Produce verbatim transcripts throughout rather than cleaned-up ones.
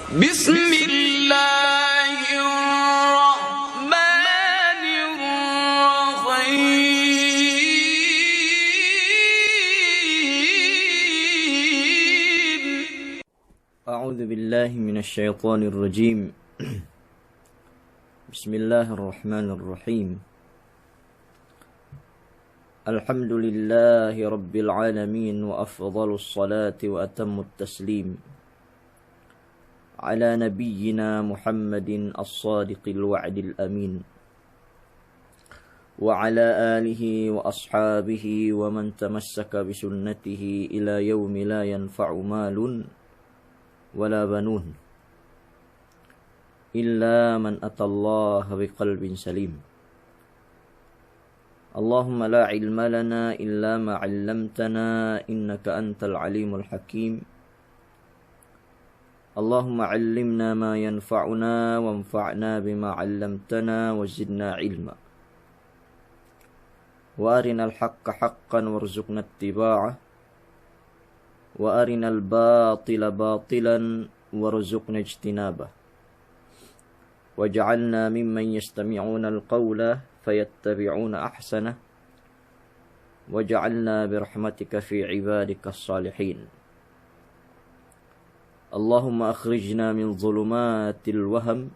بسم الله الرحمن الرحيم. أعوذ بالله من الشيطان الرجيم. بسم الله الرحمن الرحيم. الحمد لله رب العالمين، وأفضل الصلاة وأتم التسليم على نبينا محمد الصادق الوعد الأمين، وعلى آله وأصحابه ومن تمسك بسنته إلى يوم لا ينفع مال ولا بنون إلا من أتى الله بقلب سليم. اللهم لا علم لنا إلا ما علمتنا إنك أنت العليم الحكيم. اللهم علمنا ما ينفعنا وانفعنا بما علمتنا وزدنا علما. وأرنا الحق حقا وارزقنا اتباعه، وأرنا الباطل باطلا وارزقنا اجتنابه، واجعلنا ممن يستمعون القول فيتبعون أحسنه، واجعلنا برحمتك في عبادك الصالحين. اللهم أخرجنا من ظلمات الوهم،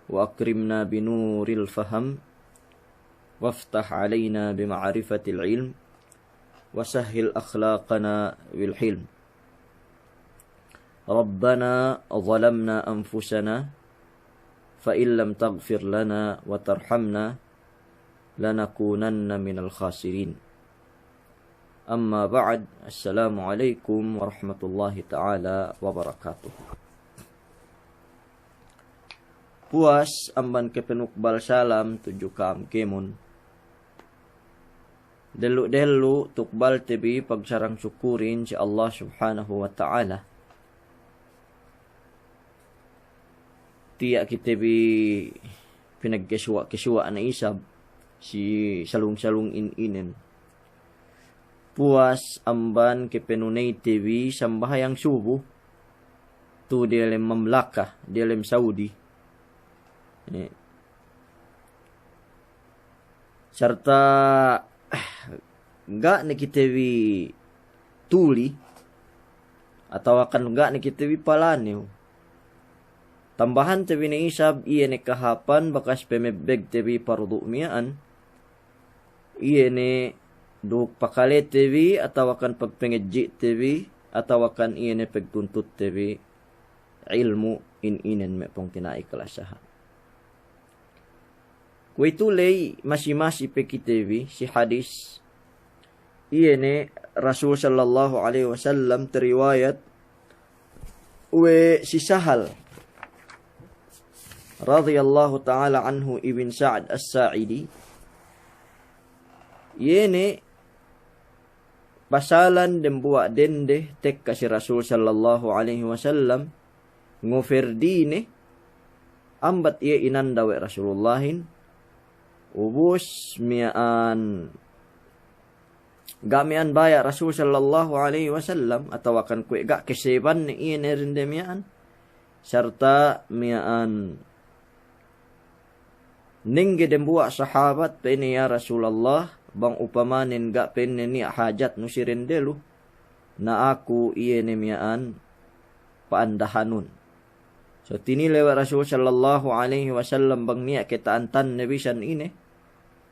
وأكرمنا بنور الفهم، وافتح علينا بمعرفة العلم، وسهل أخلاقنا بالحلم. ربنا ظلمنا أنفسنا فإن لم تغفر لنا وترحمنا لنكونن من الخاسرين. أما بعد، السلام عليكم ورحمة الله تعالى وبركاته. Puwas amban kapanukbal salam tudju ka'am kēmon. Dellu'-dellu' tukbalte bi pagsarang sukurin si Allah Subhanahu wa Ta'ala. Tiya' kite bi pinagkesuwa'-kesuwa' ne isab si salung-salung in inen. Puwas amban kapanuneyte bi sambahayang subu tu diyalem mamlaka, diyalem Saudi. Eh. Sarta ga' ne kite bi tuli, atawakan ga' ne kite bi palanew. Tambahante bi ne isab iye ne kahāpan bakas pamebbegte bi pardu' miya'an, iye ne duk pakalete bi atawakan pagpangadji'te bi, atawakan iye ne pagtuntutte bi ilmu' in inen me' pungtina'i kalasahan. Kuwe'itu ley masi-masi pe kite bi si hadis, iye ne Rasul sallallahu alaihi wasallam tariwayat we' si Sahal radiyallahu ta'ala anhu ibn Sa'd As-Sa'idi, iye ne pasalan dembuwa' dende tekka si Rasul sallallahu alaihi wasallam, ngoferdine, ambat iye inanda we' Rasulullahin, ubus miya'an ga' miya'an baya' Rasul sallallahu alaihi wasallam, atawakan kuwe' ga' kesebanne iye ne dende miya'an, sarta' miya'an nengge dembuwa' sahabat, pa'inne, "Ya Rasulallah, bang upamanen ga' pa'inne niya' hajatnu si dende lu, na aku iye ne miya'an pa'andahanun." So tinile we' Rasul sallallahu alaihi wasallam bang niya' kata'antanne bisan ine,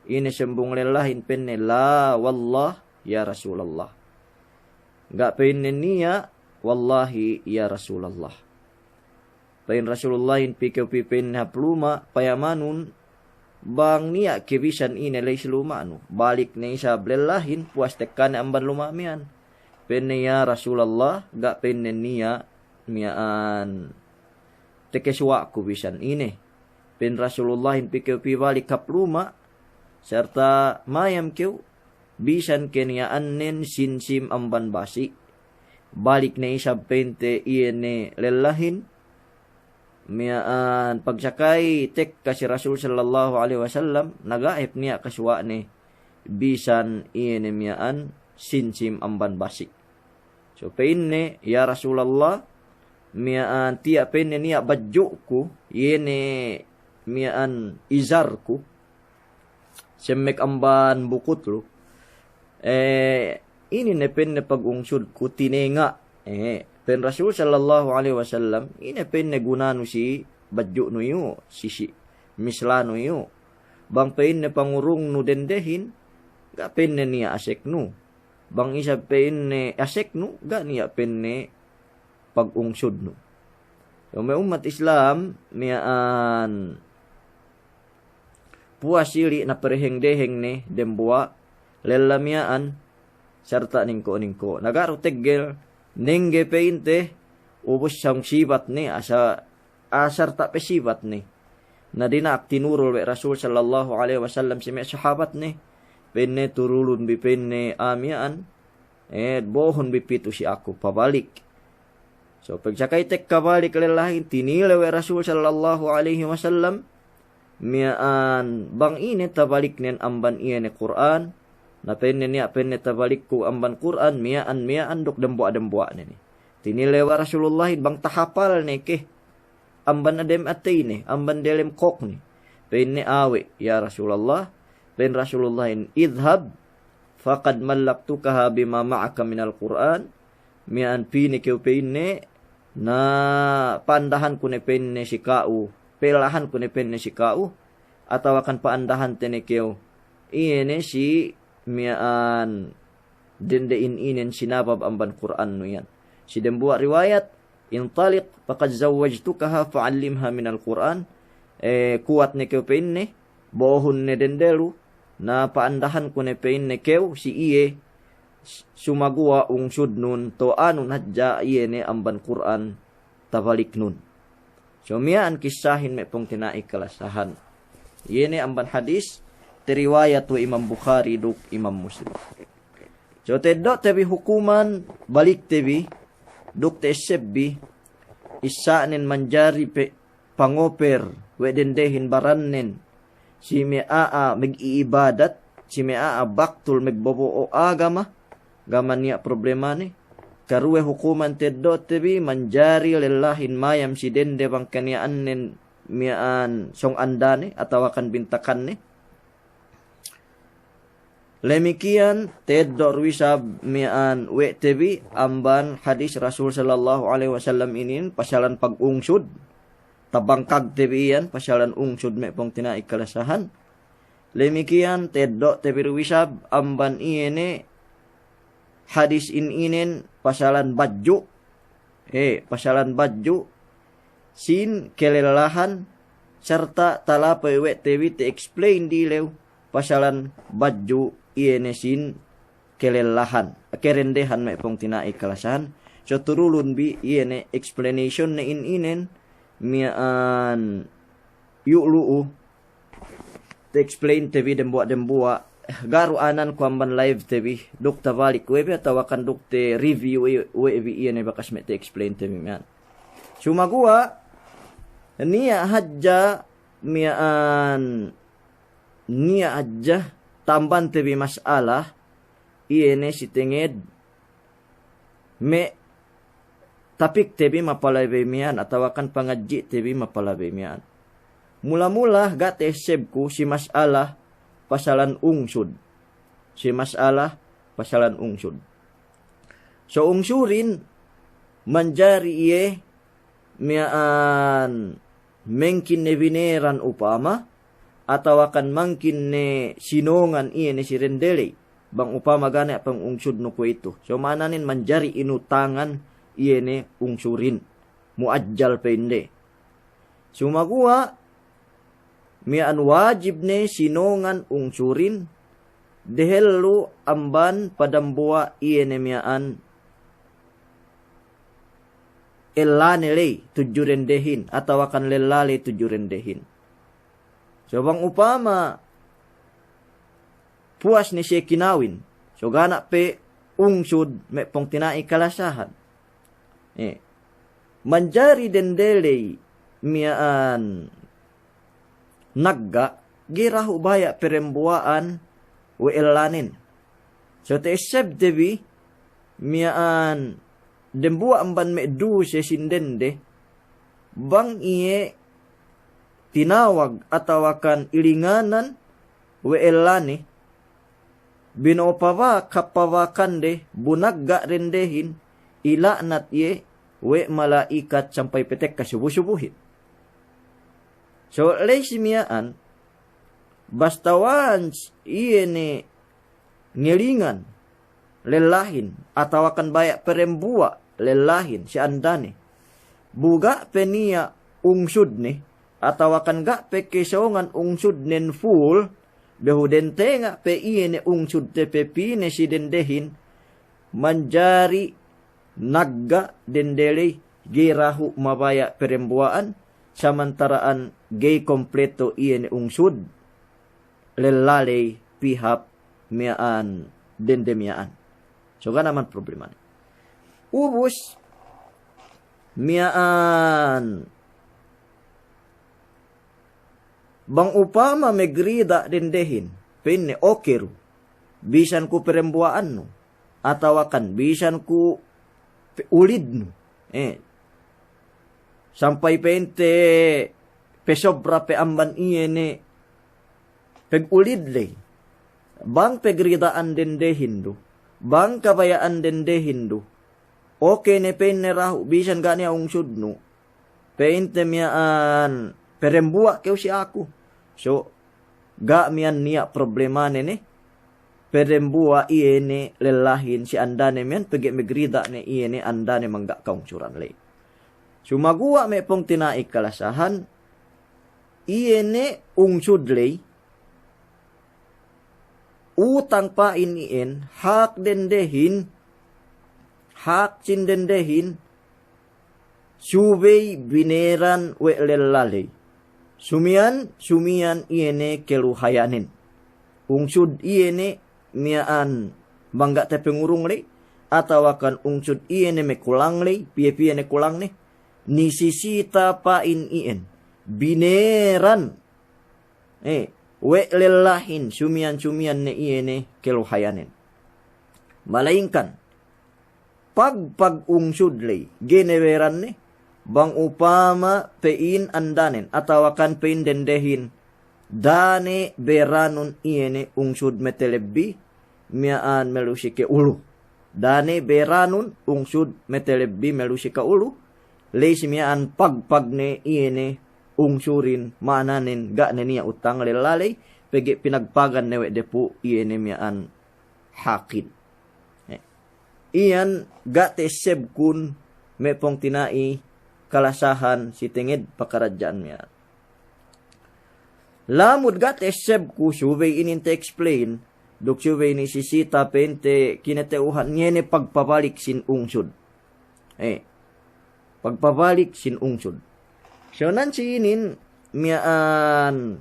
ine sambung lellahin, pa'inne, "La wallah ya Rasulallah." Ga' pa'inne niya', "Wallahi ya Rasulallah." Pa'in Rasulullahin, "Pī kew pī," pa'inne, "hap luma', payamanun bang niya' ke bisan ine ley si luma'nu." Balik ne isab lellahin, puwas tekkane amban luma' miya'an. Pa'inne, "Ya Rasulallah, ga' pa'inne niya' miya'an takesuwa'ku bisan ine." Pa'in Rasulullahin, "Pī kew pī balik hap luma', sarta' mayam kew, bisan ke niya'annen sinsim amban basi'." Balik ne isab, pa'inte, iye ne lellahin, miya'an pagsakay tekka si Rasul sallallahu alaihi wasallam, na ga' hep niya' kasuwa'ne bisan iye ne miya'an sinsim amban basi'. So pa'inne, "Ya Rasulallah, miya'an tiya' pa'inne niya' badju'ku, iye ne miya'an izarku, semmek amban bukutlu. Eh, inin ne pa'inne pag'ungsudku, tinenga'. Eh, pa'in Rasul sallallahu alaihi wasallam, ine pa'inne gunanu si badju'nu iyu', si, si mislanu iyu'. Bang pa'inne pangurungnu dendehin, ga' pa'inne niya' aseknu. Bang isab pa'inne aseknu, ga' niya' pa'inne pag'ungsudnu. So me' ummat Islam, miya'an puwas ili' na pereheng-deheng ne dembuwa', lella miya'an, sarta' ningko'-ningko'. Na ga' du teggel, nengge pa'inte, ubus sōng sibat ne, asa, asal ta' pe sibat ne. Na dina'ak tinurul we' Rasul sallallahu alaihi wasallam si me' sahabat ne, pa'inne turulun bi pa'inne a'a miya'an, eh, bo'ohun bi pitu si aku, pabalik. So, pagsakay tekka balik lellahin, tinilew we' Rasul sallallahu alaihi wasallam, miya'an bang ine tabaliknen amban iye ne Kur'an, na pa'inne niya' pa'inne tabalikku amban Kur'an, miya'an, miya'an duk dembuwa'-dembuwa' ne ne. Tinilew we' Rasulullahin bang tahapal ne ke, amban dem atey ne, amban delem kōk ne. Pa'inne awe', ya Rasulallah, pa'in Rasulullahin, idhhab, faqad mallaktukaha bima ma'aka minal Kur'an, miya'an pī ne kew pa'inne, na pa'andahanku ne pa'inne si ka'u, pe'ellahanku ne pa'inne si ka'u, atawakan pa'andahante ne kew, iye ne si miya'an dende in inen sinabab amban Kur'annu iyan. Si dembuwa' riwayat, intaliq faqad zawwajtukaha fa'allimha minal Kur'an, eh, kuwat ne kew pa'inne, bo'ohun ne dende lu, na pa'andahanku ne pa'inne kew si iye, s-, sumaguwa' ungsudnun to'anun hadja iye ne amban Kur'an tabaliknun. So miya'an kissahin me' pungtina'i kalasahan. Iye ne amban hadis, tiriwayat we' Imam Bukhari duk Imam Muslim. So teddo'te bi hukuman balikte bi, duk ta'essebbi, issa'nen manjari pe pangoper we' dendehin barannen, si me' a'a mag'i'ibadat, si me' a'a baktul magbobo'o agama, ga' man niya' problemane. Karuwe hukuman teddo'te bi manjari lellahin mayam si dende bang kaniya'annen miya'an sōng andane atawakan bintakanne. Lemikiyan, teddo' du isab miya'an we' te bi amban hadis Rasul sallallahu alaihi wasallam inin pasalan pag'ungsud, tabangkagte bi iyan pasalan ungsud me' pungtina'i kalasahan. Lemikiyan, teddo'te bi du isab amban iye ne hadis in inen pasalan badju', he, pasalan badju' sin kelellahan, sarta' talapey we' te bi ta'explain dilew pasalan badju' iye ne sin kelellahan, kerendehan me' pungtina'i kalasahan. So turulun bi iye ne explanation ne in inen miya'an iyu' lu'u ta'explain te bi dembuwa'-dembuwa', ga' du ananku amban live te bi, duk tabalik we' bi atawakan duk ta-review we', we' bi iye ne bakas me' ta'explain te bi miya'an. Sumaguwa', niya' hadja miya'an, niya' hadja tambante bi mas'ala, iye ne si tenged me' tapikte bi mapalabey miya'an, atawakan pangadji'te bi mapalabey miya'an. Mula-mula ga' ta'essebku si mas'ala pasalan ungsud. Si mas'ala pasalan ungsud. So ungsurin manjari iye miya'an mangkin ne bineran upama, atawakan mangkin ne sinōngan iye ne si dendeley. Bang upama ga' ne pangungsudnu kuwe'itu. So ma'ananen manjari inutangan iye ne ungsurin. Mu'ajjal pa'inde. Sumaguwa' miya'an wajib ne sinōngan ungsurin, dehellu amban padambuwa' iye ne miya'an ellane ley tudju dendehin, atawakan lella ley tudju dendehin. So bang upama puwas ne siye kinawin, so ga' ne pe ungsud me' pungtina'i kalasahan. Eh, manjari dendeley miya'an nagga', ga'i dahu' baya' perembuwa'an we' ellanen. So ta'essebte bi miya'an dembuwa' amban me' duse sin dende, bang iye tinawag atawakan ilinganan we' ellane, bino'o pabak hap pabakande bu nagga' dendehin, ila'nat iye we' mala'ikat sampay pe tekka subu-subuhin. So, ley si miya'an, basta once iye ne ngelingan lellahin, atawakan baya' perembuwa' lellahin si andane, bu ga' pe niya' ungsudne, atawakan ga' pe kesongan ungsudnen full, behu dentenga' pe iye ne ungsud te pe pine si dendehin, manjari nagga' dende ley, ga'i dahu' mabaya' perembuwa'an, samantara'an ga'i kompleto iye ne ungsud lella ley pī hap miya'an dende miya'an. So, ga' naman problemane. Ubus miya'an, bang upama megrida' dendehin, pa'inne, "Oke du, bisan ku perembuwa'annu, atawakan bisan ku pe-, ulidnu." Eh. Sampay pa'inte pesobra pe amban iye ne pegulid ley. Bang pegrida'an dendehin du, bang kabaya'an dendehin du, oke ne, pa'inne, dahu', bisan ga' niya' ungsudnu, pa'inte miya'an perembuwa' kew si aku. So, ga' miya'an niya' problemane ne, perembuwa' iye ne lellahin si andane miya'an, pegge' megrida' ne iye ne andane mangga' kaungsuran ley. Sumaguwa' me' pungtina'i kalasahan, iye ne ungsud ley, utang pa'in iyan, hak dendehin, hak sin dendehin, subey bineran we' lella ley. Sumiyan, sumiyan iye ne keluhayanen. Ungsud iye ne miya'an mangga' tapangurung ley, atawakan ungsud iye ne mekulang ley, piye-piye ne kulangne, nisisita pa'in iyan, bineran, eh, we' lellahin, sumiyan-sumiyan ne iye ne keluhayanen. Malayingkan, pagpag ungsud ley, ga'i ne beranne, bang upama pa'in andanen, atawakan pa'in dendehin, da'a ne beranun iye ne ungsud metelebbi, miya'an melusi ke ulu. Da'a ne beranun ungsud metelebbi melusi ke ulu, ley si miya'an pagpag ne iye ne ungsurin, ma'ananen ga' ne niya' utang lella ley, pegge' pinagpagan ne we' depu' iye ne miya'an hakin. Eh. Iyan ga' ta'essebkun me' pungtina'i kalasahan si tenged pakaradja'an miya'an. Lamud ga' ta'essebku, subey inin ta-explain, duk subey nisisita pa'inte kinata'uhan, iye ne pagpabalik sin ungsud. Eh, pagpabalik sin ungsud. So, nan si inin miya'an,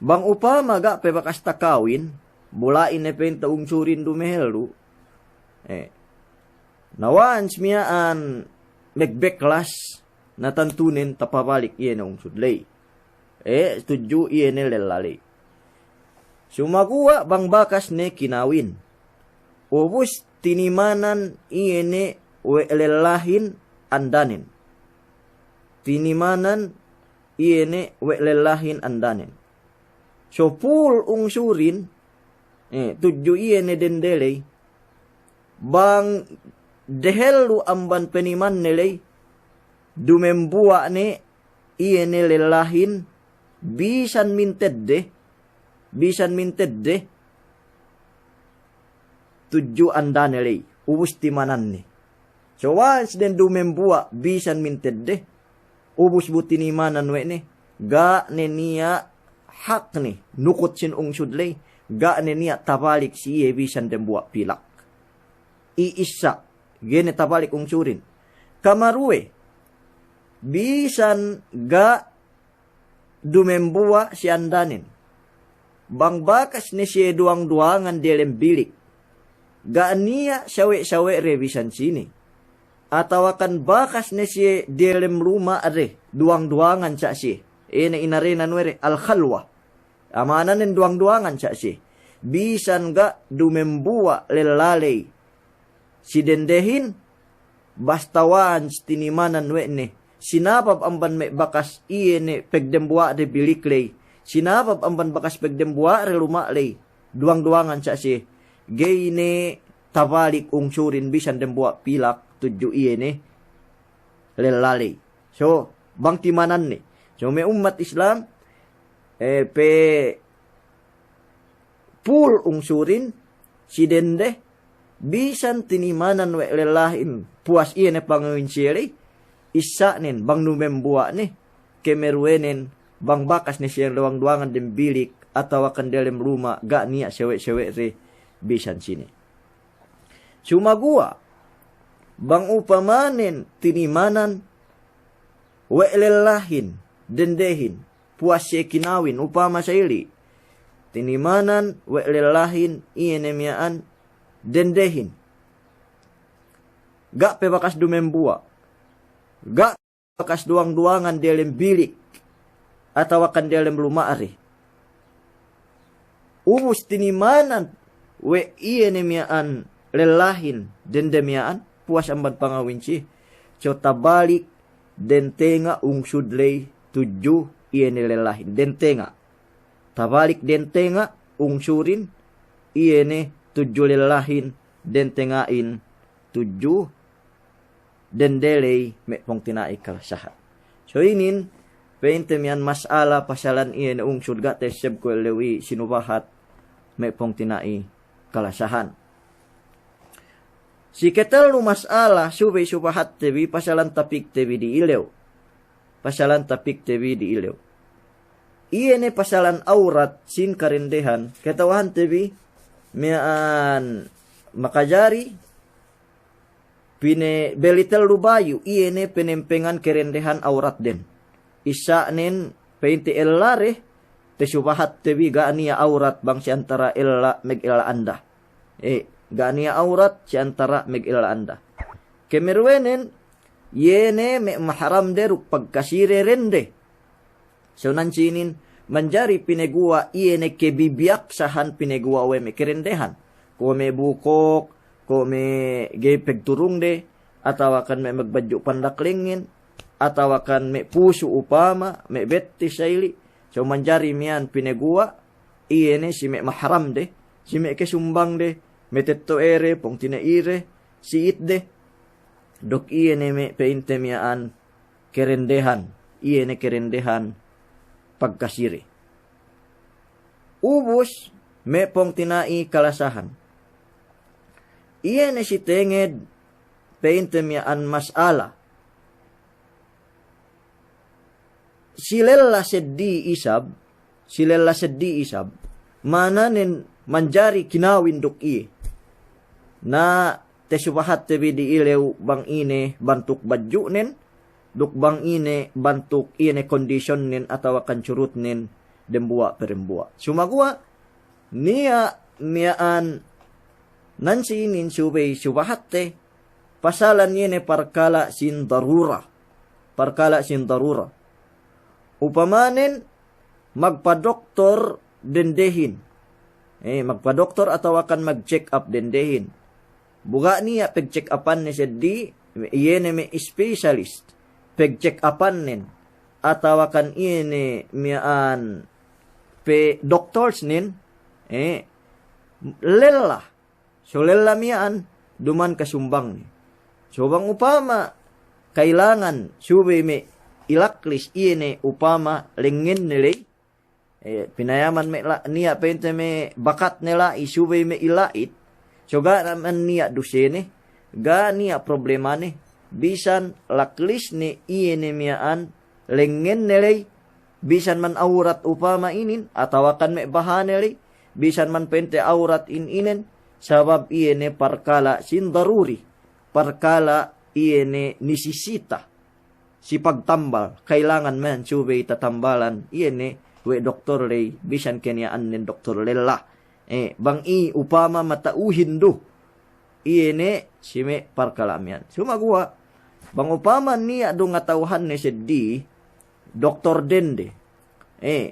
bang upama ga' pe bakas takawin, bu la'i ne pa'inte ungsurin dumehellu. Eh, na once miya'an magbeklas, na tantunen tapabalik iye ne ungsud ley. Eh, tudju iye ne lella ley. Sumaguwa' bang bakas ne kinawin, ubus tinimanan iye ne we' lellahin andanen. Tinimanan iye ne we' lellahin andanen. So, full ungsurin, eh, tudju iye ne dende ley, bang dehellu amban penimanne ley, dumembuwa' ne iye ne lellahin, bisan mintedde, bisan mintedde, tudju andane ley, ubus timananne. So, once den dumembuwa' bisan mintedde, ubus bu tinimanan we' ne, ga' ne niya' hakne nukut sin ungsud ley, ga' ne niya' tabalik si iye bisan dembuwa' pilak. I'issa, ga'i ne tabalik ungsurin. Kamaruwe, bisan ga' dumembuwa' si andanen, bang bakas ne siye duwang-duwangan diyalem bilik, ga' niya' sawe'-sawe' de bisan sine, atawakan bakas ne siye diyalem luma' de duwang-duwangan sa' siye, ine inarenan we' de al-khalwa, amananen duwang-duwangan sa' siye, bisan ga' dumembuwa' lella ley, si dendehin, basta wa'an si tinimanan we' ne, sinabab amban me' bakas iye ne pegdembuwa'de bilik ley, sinabab amban bakas pegdembuwa'de luma' ley, duwang-duwangan sa' siye, ga'i ne tabalik ungsurin bisan dembuwa' pilak tudju iye ne lella ley. So, bang timananne. So, me' ummat Islam, eh, pe pul ungsurin si dende, bisan tinimanan we' lellahin, puwas iye ne pangawin siye ley, issa'nen bang dumembuwa' ne, kemeruwenen bang bakas ne siye duwang-duwangan dem bilik, atawakan delem luma', ga' niya' sewe'-sewe'de bisan sine. Sumaguwa', bang upamanen tinimanan we' lellahin, dendehin, puwas siye kinawin, upama sa'ili', tinimanan we' lellahin, iye ne miya'an, dendehin, ga' pe bakas dumembuwa', ga' bakas duwang-duwangan diyalem bilik, atawakan diyalem luma'de. Ubus tinimanan we' iye ne miya'an lellahin, dende miya'an, puwas amban pangawin siye. So tabalik dentenga' ungsud ley tudju iye ne lellahin, dentenga'. Tabalik dentenga' ungsurin iye ne tudju lellahin, dentenga'in tudju dende ley, me' pungtina'i kalasahan. So inin, pa'inte miya'an mas'ala pasalan iye ne ungsud, ga' teseb ku ellew i sinubahat, me' pungtina'i kalasahan. Si ketellu mas'ala subey subahatte bi pasalan tapikte bi di'ilew. Pasalan tapikte bi di'ilew. Iye ne pasalan awrat sin karendehan, kata'uhante bi miya'an makajari pine-, beli tellu bayu', iye ne penempengan kerendehan awratden. Isa'nen pa'inte ellade, tesubahatte bi ga' niya' awrat bang si antara ella, megella'anda. Eh, ga' niya' awrat si antara megella'anda. Kemeruwenen, iye ne me' mahramde duk pagkaside dende. So nan sinin manjari pineguwa' iye ne kebibiyaksahan pineguwa' we' me' kerendehan. Kuwe' me' bukok, kuwe' me' ga'i pegturungde, atawakan me' magbadju' pandak lengngen, atawakan me' pusu' upama, me' bettis sa'ili'. So manjari miya'an pineguwa' iye ne si me' mahramde, si me' kesumbangde, me' tetto'ede, pungtina'ide, si'itde. Duk iye ne me' pa'inte miya'an kerendehan, iye ne kerendehan pagkaside. Ubus me' pungtina'i kalasahan. Iye ne si tenged pa'inte miya'an mas'ala. Si lella seddili isab, si lella seddili isab, ma'ananen manjari kinawin duk iye. Na tesubahatte bi di'ilew bang ine bantuk badju'nen, duk bang ine bantuk iye ne kondisyonnin atawakan surutnin dembuwa' pe dembuwa'. Sumaguwa' niya' miya'an nan sinin subey subahatte pasalan iye ne parkala' sin darura. Parkala' sin darura. Upamanen magpadoktor dendehin. Eh, magpadoktor atawakan mag-check up dendehin. Bu ga' niya' pag-check upanne seddili, iye ne me' specialist pag-check-upannen, atawakan iye ne miya'an pe doktorsnen, eh, lella. So lella miya'an duman kasumbangne. So bang upama kailangan subey me' ilaklis iye ne upama lengngenne ley, eh, pinayaman me' la-, niya' pa'inte me' bakatne la'i subey me' ila'it. So ga' naman niya' dusene, ga' niya' problemane, bisan laklisne iye ne miya'an lengngenne ley, bisan man awrat upama inin, atawakan me' bahane ley, bisan man pa'inte awrat in inen, sabab iye ne parkala' sin daruri, parkala' iye ne nisisita si pagtambal, kailangan miya'an subey tatambalan, iye ne we' doktor ley, bisan keniya'annen doktor lella. Eh, bang i upama mata'uhin du, iye ne si me' parkala' miya'an. Sumaguwa', bang upama niya' du ngata'uhanne seddili, doktor dende. Eh,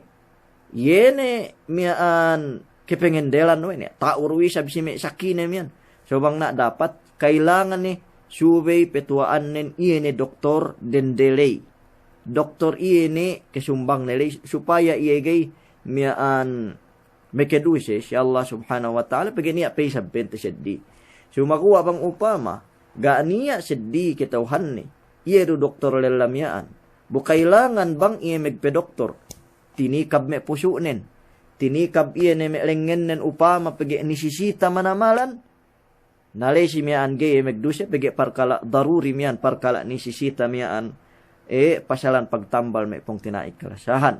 iye ne miya'an kepengendelan we' ne, ta'u du isab si me' sakine miya'an. So bang na' dapat, kailangan ne subey petuwa'annen iye ne doktor dende ley. Doktor iye ne kesumbangne ley supaya iye ga'i miya'an mekeduse si Allah Subhanahu wa Ta'ala, pegge' niya' pe isab pa'inte seddili. Sumaguwa' bang upama ga' niya' seddili kata'uhanne, iye du doktor lella miya'an, bu kailangan bang iye magpedoktor, tinikab me' pusu'nen, tinikab iye ne me' lengngennen upama pegge' nisisita manamalan, na ley si miya'an ga'i magduse, pegge' parkala' daruri miya'an, parkala' nisisita miya'an, e, pasalan pagtambal me' pungtina'i kalasahan.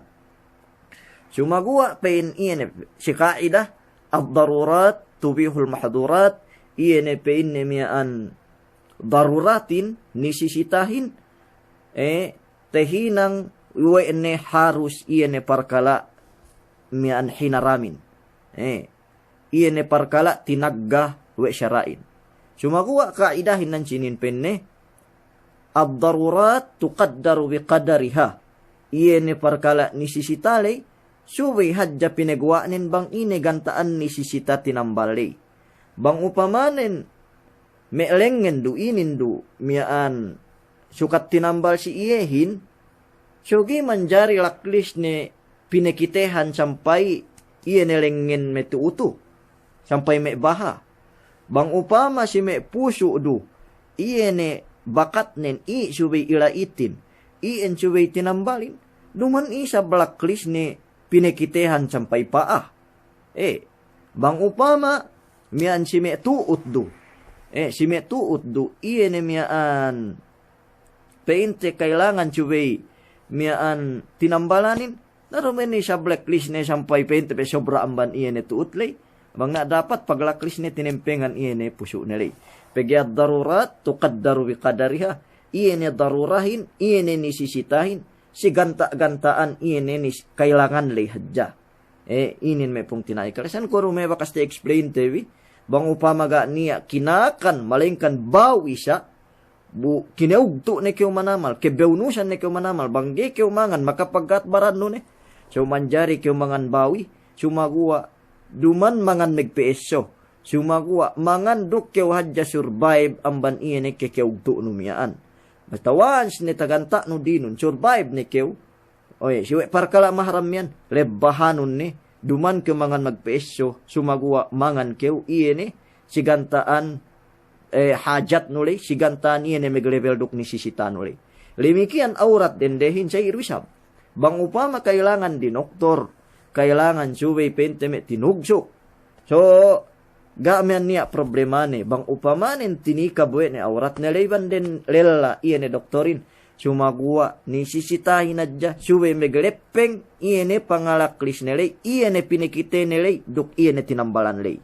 Sumaguwa' pa'in iye ne si ka'ida, ad-darurat tubihul mahdurat, iye ne pa'inne miya'an daruratin, nisisitahin, e, tahinang we' ne harus iye ne parkala' miya'an hinaramin. E, iye ne parkala' tinagga we' sara'in. Sumaguwa' ka'idahin nan sinin pa'inne, ad-darurat tuqaddaru biqadariha. Iye ne parkala' nisisita ley, subey hadja pinaguwa'nen bang ine ganta'an nisisita tinambal ley. Bang upamanen me' lengngen du, inin du miya'an sukat tinambal si iyehin, so ga'i manjari laklisne pinakitehan sampay iye ne lengngen me' tu'u tu, sampay me' baha'. Bang upama si me' pusu' du, iye ne bakatnen i' subey ila'itin, iyan subey tinambalin, duma'in isab laklisne pinakitehan sampay pa'a. E, bang upama miya'an si me' tu'ut du, e, si me' tu'ut du, iye ne miya'an pa'inte kailangan subey miya'an tinambalanin, na duma'in isab laklisne sampay pa'inte pe sobra amban iye ne tu'ut ley. Bang na dapat paglaklisne tinempengan iye ne pusu'ne ley. Pegge' ad-darurat tuqaddaru biqadariha. Iye ne darurahin, iye ne nisisitahin, si ganta'-ganta'an iye ne nis-, kailangan ley hadja. E, inin me' pungtina'i kalasahan, kuwe' du me' bakas te-explain te bi, bang upama ga' niya' kinakan, malayingkan bawi sa', bu kinewugtu' ne kew manamal, kebewnusan ne kew manamal, bang ga'i kew mangan, makapagkat barannu ne. So manjari kew mangan bawi, sumaguwa' duma'in mangan magpe'esso, sumaguwa' mangan duk kew hadja survive amban iye ne kekewugtu'nu miya'an. Basta once ne taganta'nu dinun, survive ne kew, oye, si we' parkala' mahram miya'an, lebbahanun ne, duma'in kew mangan magpe'esso, sumaguwa' mangan kew iye ne, si ganta'an, e, hajatnu ley, si ganta'an iye ne maglebel duk nisisitanu ley. Damikkiyan awrat dendehin sa' iye du isab. Bang upama kailangan dinoktor, kailangan subey pa'inte me' tinugsu'. So, ga' miya'an niya' problemane, bang upamanen tinikab we' ne awratne ley bang den lella iye ne doktorin, sumaguwa' nisisitahin hadja, subey magleppeng iye ne pangalaklisne ley, iye ne pinakitene ley, duk iye ne tinambalan ley.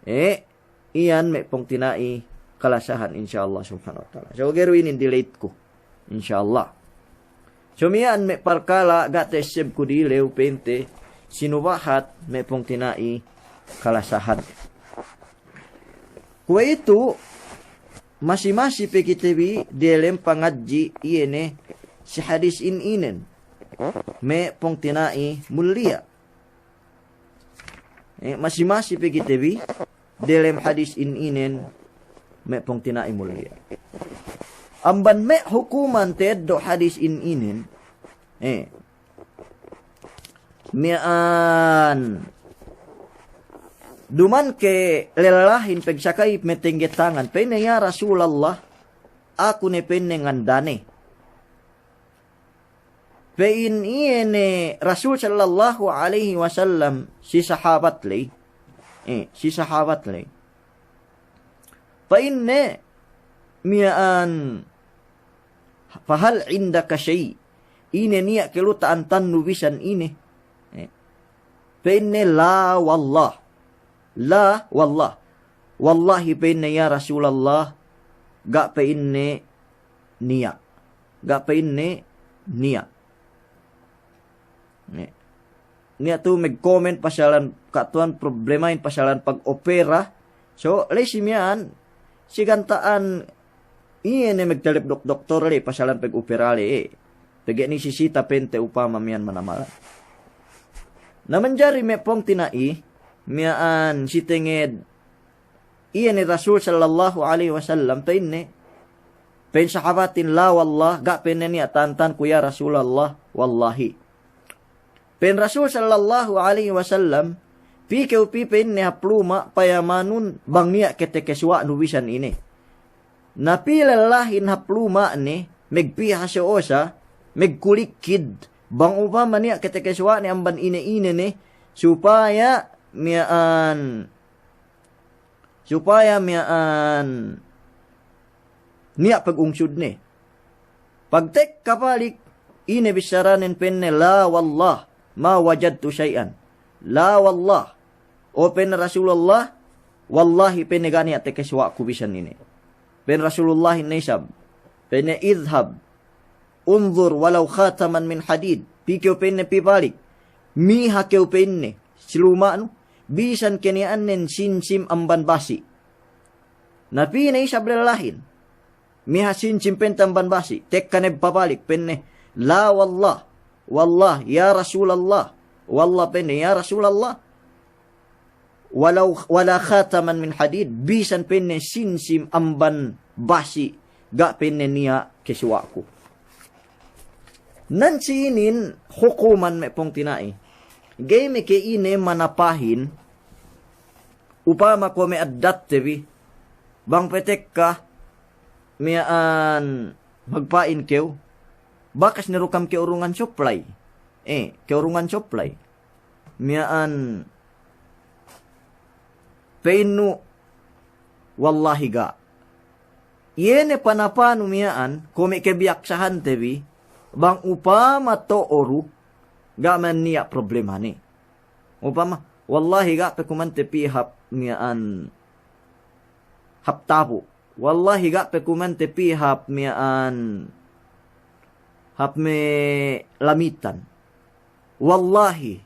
E, iyan me' pungtina'i kalasahan, insya Allah subhanahu wa ta'ala. So, ga'i du inin dileitku. Insya Allah. So miya'an me' parkala' ga' ta'essebku dilew pa'inte sinubahat me' pungtina'i kalasahan. Kuwe'itu masi-masi pe kite bi diyalem pangadji' iye ne si hadis in inen me' pungtina'i muliya'. E, masi-masi pe kite bi diyalem hadis in inen me' pungtina'i muliya'. Amban me' hukuman teddo' hadis in inen, e, miya'an duma'in ke lellahin pagsakay matengge tangan, pa'inne, "Ya Rasulallah, aku ne," pa'inne, "ngandane." Pa'in iye ne Rasul sallallahu alaihi wasallam si sahabat ley. E, si sahabat ley. Pa'inne miya'an, "Fahal indaka shay'?" Ine niya' keluta'antannu bisan ine? E. Pa'inne, "La wallah. La wallah. Wallahi," pa'inne, "ya Rasulallah, ga'," pa'inne, "niya'. Ga'," pa'inne, "niya'." Ni-, niya' tu magkomen pasalan ka'tuwan problemahin pasalan pag-opera. So, ley si miya'an, si ganta'an iye ne magtalep dok-, doktor ley pasalan pag-opera ley, e. Pegge' nisisita pa'inte upama miya'an manamalan. Na manjari me' pungtina'i, miya'an si tenged iye ne Rasul sallallahu alaihi wasallam, pa'inne, pa'in sahabatin, "La wallah, ga' pa'inne niya' tantanku ya Rasulallah, wallahi." Pa'in Rasul sallallahu alaihi wasallam, "Pī kew pī," pa'inne, "hap luma' payamanun bang niya' kete kesuwa'nu bisan ine." Na pī lellahin hap luma'ne, magpī haso'osa, magkulikkid, bang upama niya' kete kesuwa'ne amban ine-ine ne, supaya miya'an, supaya miya'an niya' pagungsudne. Pagtekka balik, ine bissaranen, pa'inne, "La wallah, ma wajadtu shay'an." "La wallah, o," pa'inne, "Rasulullah, wallahi," pa'inne, "ga' niya' tekesuwa'ku bisan ine." Pa'in Rasulullah ne isab, pa'inne, "Idhhab, unzur walau khataman min hadid." Pī kew, pa'inne, pī balik. Miha kew, pa'inne, si luma'nu, bisan keniya'annen sinsim amban basi'. Na pī ne isab lellahin. Miha sinsim, pa'inte, amban basi'. Tekka ne pabalik, pa'inne, "La wallah, wallah, ya Rasulallah." "Wallah," pa'inne, "ya Rasulallah. Walau, wala khataman min hadid." Bisan, pa'inne, sinsim amban basi', ga', pa'inne, niya' kesuwa'ku. Nan si inin hukuman, me' pungtina'i. Ga'i me' ke ine manapahin, upama kuwe' me' addatte bi, bang pe tekka miya'an magpa'in kew, bakas ne du kam ke'urungan supply. Eh, ke'urungan supply. Miya'an pa'innu, wallahi ga'. Iye ne panapanu miya'an, kuwe' me' kebiyaksahante bi, bang upama to'o du, ga' man niya' problemane. Upama, "Wallahi ga' pe ku mante pī hap miya'an, hap Tabu'. Wallahi ga' pe ku mante pī hap miya'an, hap me' Lamitan. Wallahi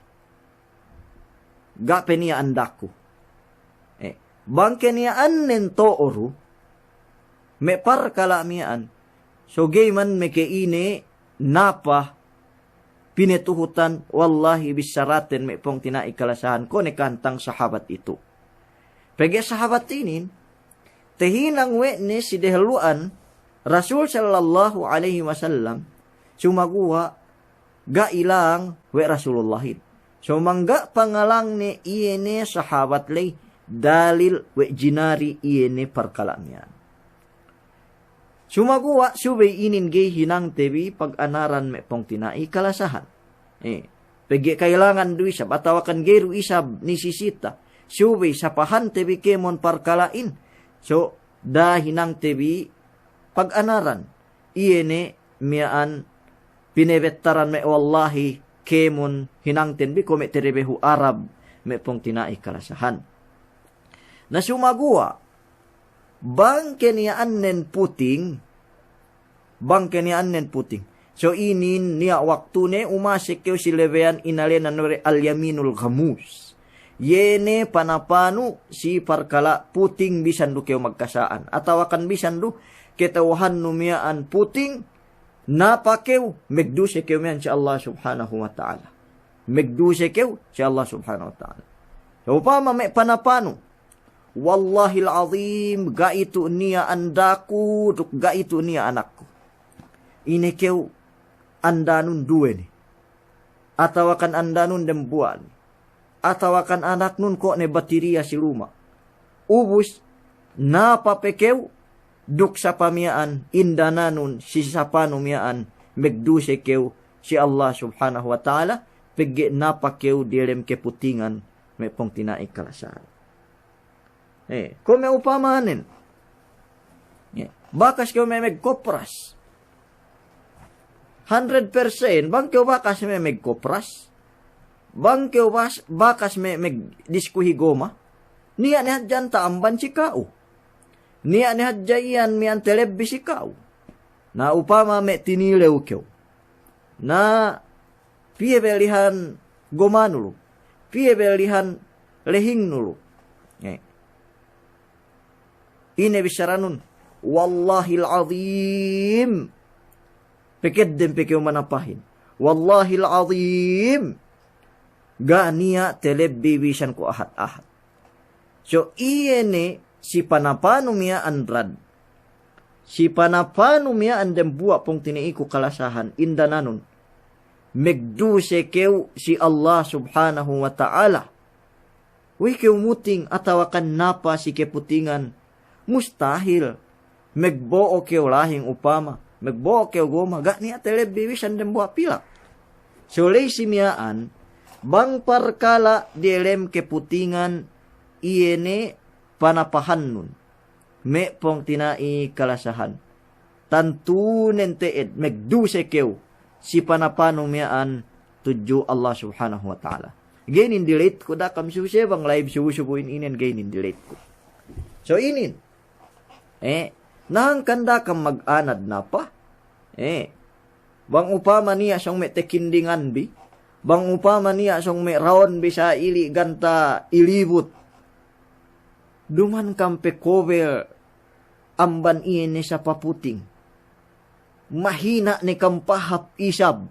ga' pe niya' andaku." Eh, bang keniya'annen to'o du me' parkala' miya'an, so ga'i man me' ke ine napa pinetuhutan, wallahi bissaraten, me' pungtina'i kalasahan, kuwe' ne kantang sahabat itu. Pegge' sahabat inin, tehinang we' ne si dehellu'an Rasul sallallahu alaihi wasallam, sumaguwa' ga' ilang we' Rasulullahin. So mangga' pangalangne iye ne sahabat ley, dalil we' jinari iye ne parkala' miya'an. Sumaguwa' subey inin ga'i hinangte bi paganaran, me' pungtina'i kalasahan. Eh, pegge' kailangan du isab, atawakan ga'i du isab nisisita. Subey sapahante bi kēmon parkala'in. So, da'a hinangte bi paganaran. Iye ne miya'an pinebettaran me' wallahi kēmon hinangten bi kuwe' me' terebehu Arab, me' pungtina'i kalasahan. Na sumaguwa', bang keniya'annen puting, bang keniya'annen puting. So inin niya' waktune umase kew si lebeyan inalenan we' al-yaminul ghamus. Iye ne panapanu si parkala' puting bisan du kew magkasa'an. Atawakan bisan du kata'uhannu miya'an puting, napa kew, magduse kew miya'an si Allah Subhanahu wa Ta'ala. Magduse kew si Allah Subhanahu wa Ta'ala. Upama me' panapanu, "Wallahil azim, ga'i tu' niya' andaku, duk ga'i tu' niya' anakku." Ine kew andanun duwe ne. Atawakan andanun dembuwa' ne. Atawakan anaknun ko' ne batiriya si luma'. Ubus, napa pe kew, duk sapa miya'an, indananun, si sapanu miya'an, magduse kew si Allah Subhanahu wa Ta'ala, pegge' napa kew diyalem kaputingan, me' pungtina'i kalasahan. Eh, kuwe' me' upamanen. Eh, bakas kew me' magkopras. Hundred percent, bang kew bakas me' magkopras. Bang kew bas-, bakas me' magdiskuhi goma. Niya' ne hadja anta' amban si ka'u. Niya' ne hadja iyan miya'an telebbi si ka'u. Na upama me' tinilew kew. Na piye bellihan gomanu lu? Piye bellihan lehingnu lu? Eh. Ine bissaranun? "Wallahil azim." Pekeddem pe kew manapahin. "Wallahil azim. Ga' niya' telebbi bisan ku ahat-ahat." So iye ne si panapanu miya'an rad, si panapanu miya'an dembuwa' pungtina'iku kalasahan, indananun, megduse kew si Allah Subhanahu wa Ta'ala. We'ey kew muting atawakan napa si keputingan, mustahil. Megbo'o kew lahing upama, megbo'o kew goma, ga' niya' telebbi bisan dembuwa' pilak. So ley si miya'an, bang parkala' diyalem keputingan, iye ne panapahannun me' pungtina'i kalasahan, tantunen te'ed megduse kew si panapanu miya'an tudju Allah Subhanahu wa Ta'ala. Ga'i inin dileitku, da'a kam suse bang live subu-subu in inen, ga'i inin dileitku. So inin, eh, na hangkan da'a kam maganad napa, eh, bang upama niya' sōng me' tekindinganbi, bang upama niya' sōng me' raonbi sa ili' ganta' ilibut, duman kam pe kobel amban iye ne sapa puting. Mahina' ne kam pahāp isab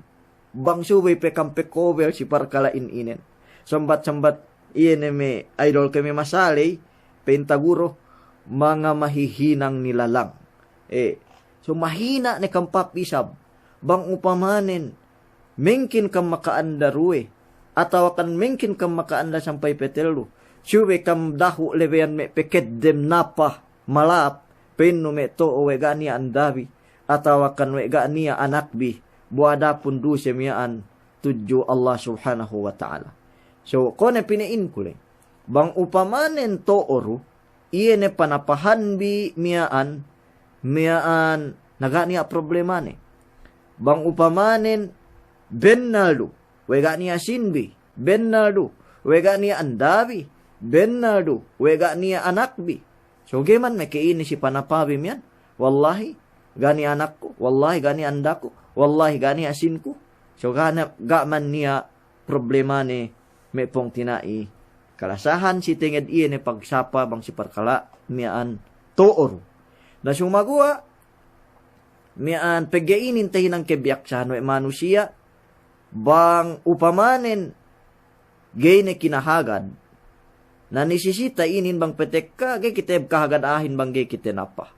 bang subey pe kam pe kobel si parkala' in inen. Sambat-sambat iye ne me' idol kami masaley, pa'in taguro, manga mahihinang nilalang. Eh, so mahina' ne kam pahāp isab bang upamanen mengkin kam maka'anda duwe, atawakan mengkin kam maka'anda sampay pe tellu, subey kam dahu' lebeyan me' pekeddem napa malap, pa'innu me' to'o we' ga' niya' andabi, atawakan we' ga' niya' anakbi, bu adapun duse miya'an tudju Allah Subhanahu wa Ta'ala. So, kone pina'inku le, bang upamanen to'o du, iye ne panapahanbi miya'an, miya'an na ga' niya' problemane. Bang upamanen bennal du, we' ga' niya' sinbi, bennal du, we' ga' niya' andabi, bennal du, we' ga' niya' anakbi. So ga'i man meke inin si panapabi miya'an, wallahi, ga' niya' anakku, wallahi, ga' niya' andaku, wallahi, ga' niya' sinku. So ga' na, ga' man niya' problemane me' pungtina'i kalasahan si tenged iye ne pagsapa bang si parkala' miya'an to'o du. Na sumaguwa' miya'an pegge' inin tahinang kebiyaksahan we' manusiya', bang upamanen ga'i ne kinahagad, na nisisita inin bang petekka, ga'i kite kahagad a'ahin bang ga'i kite napa.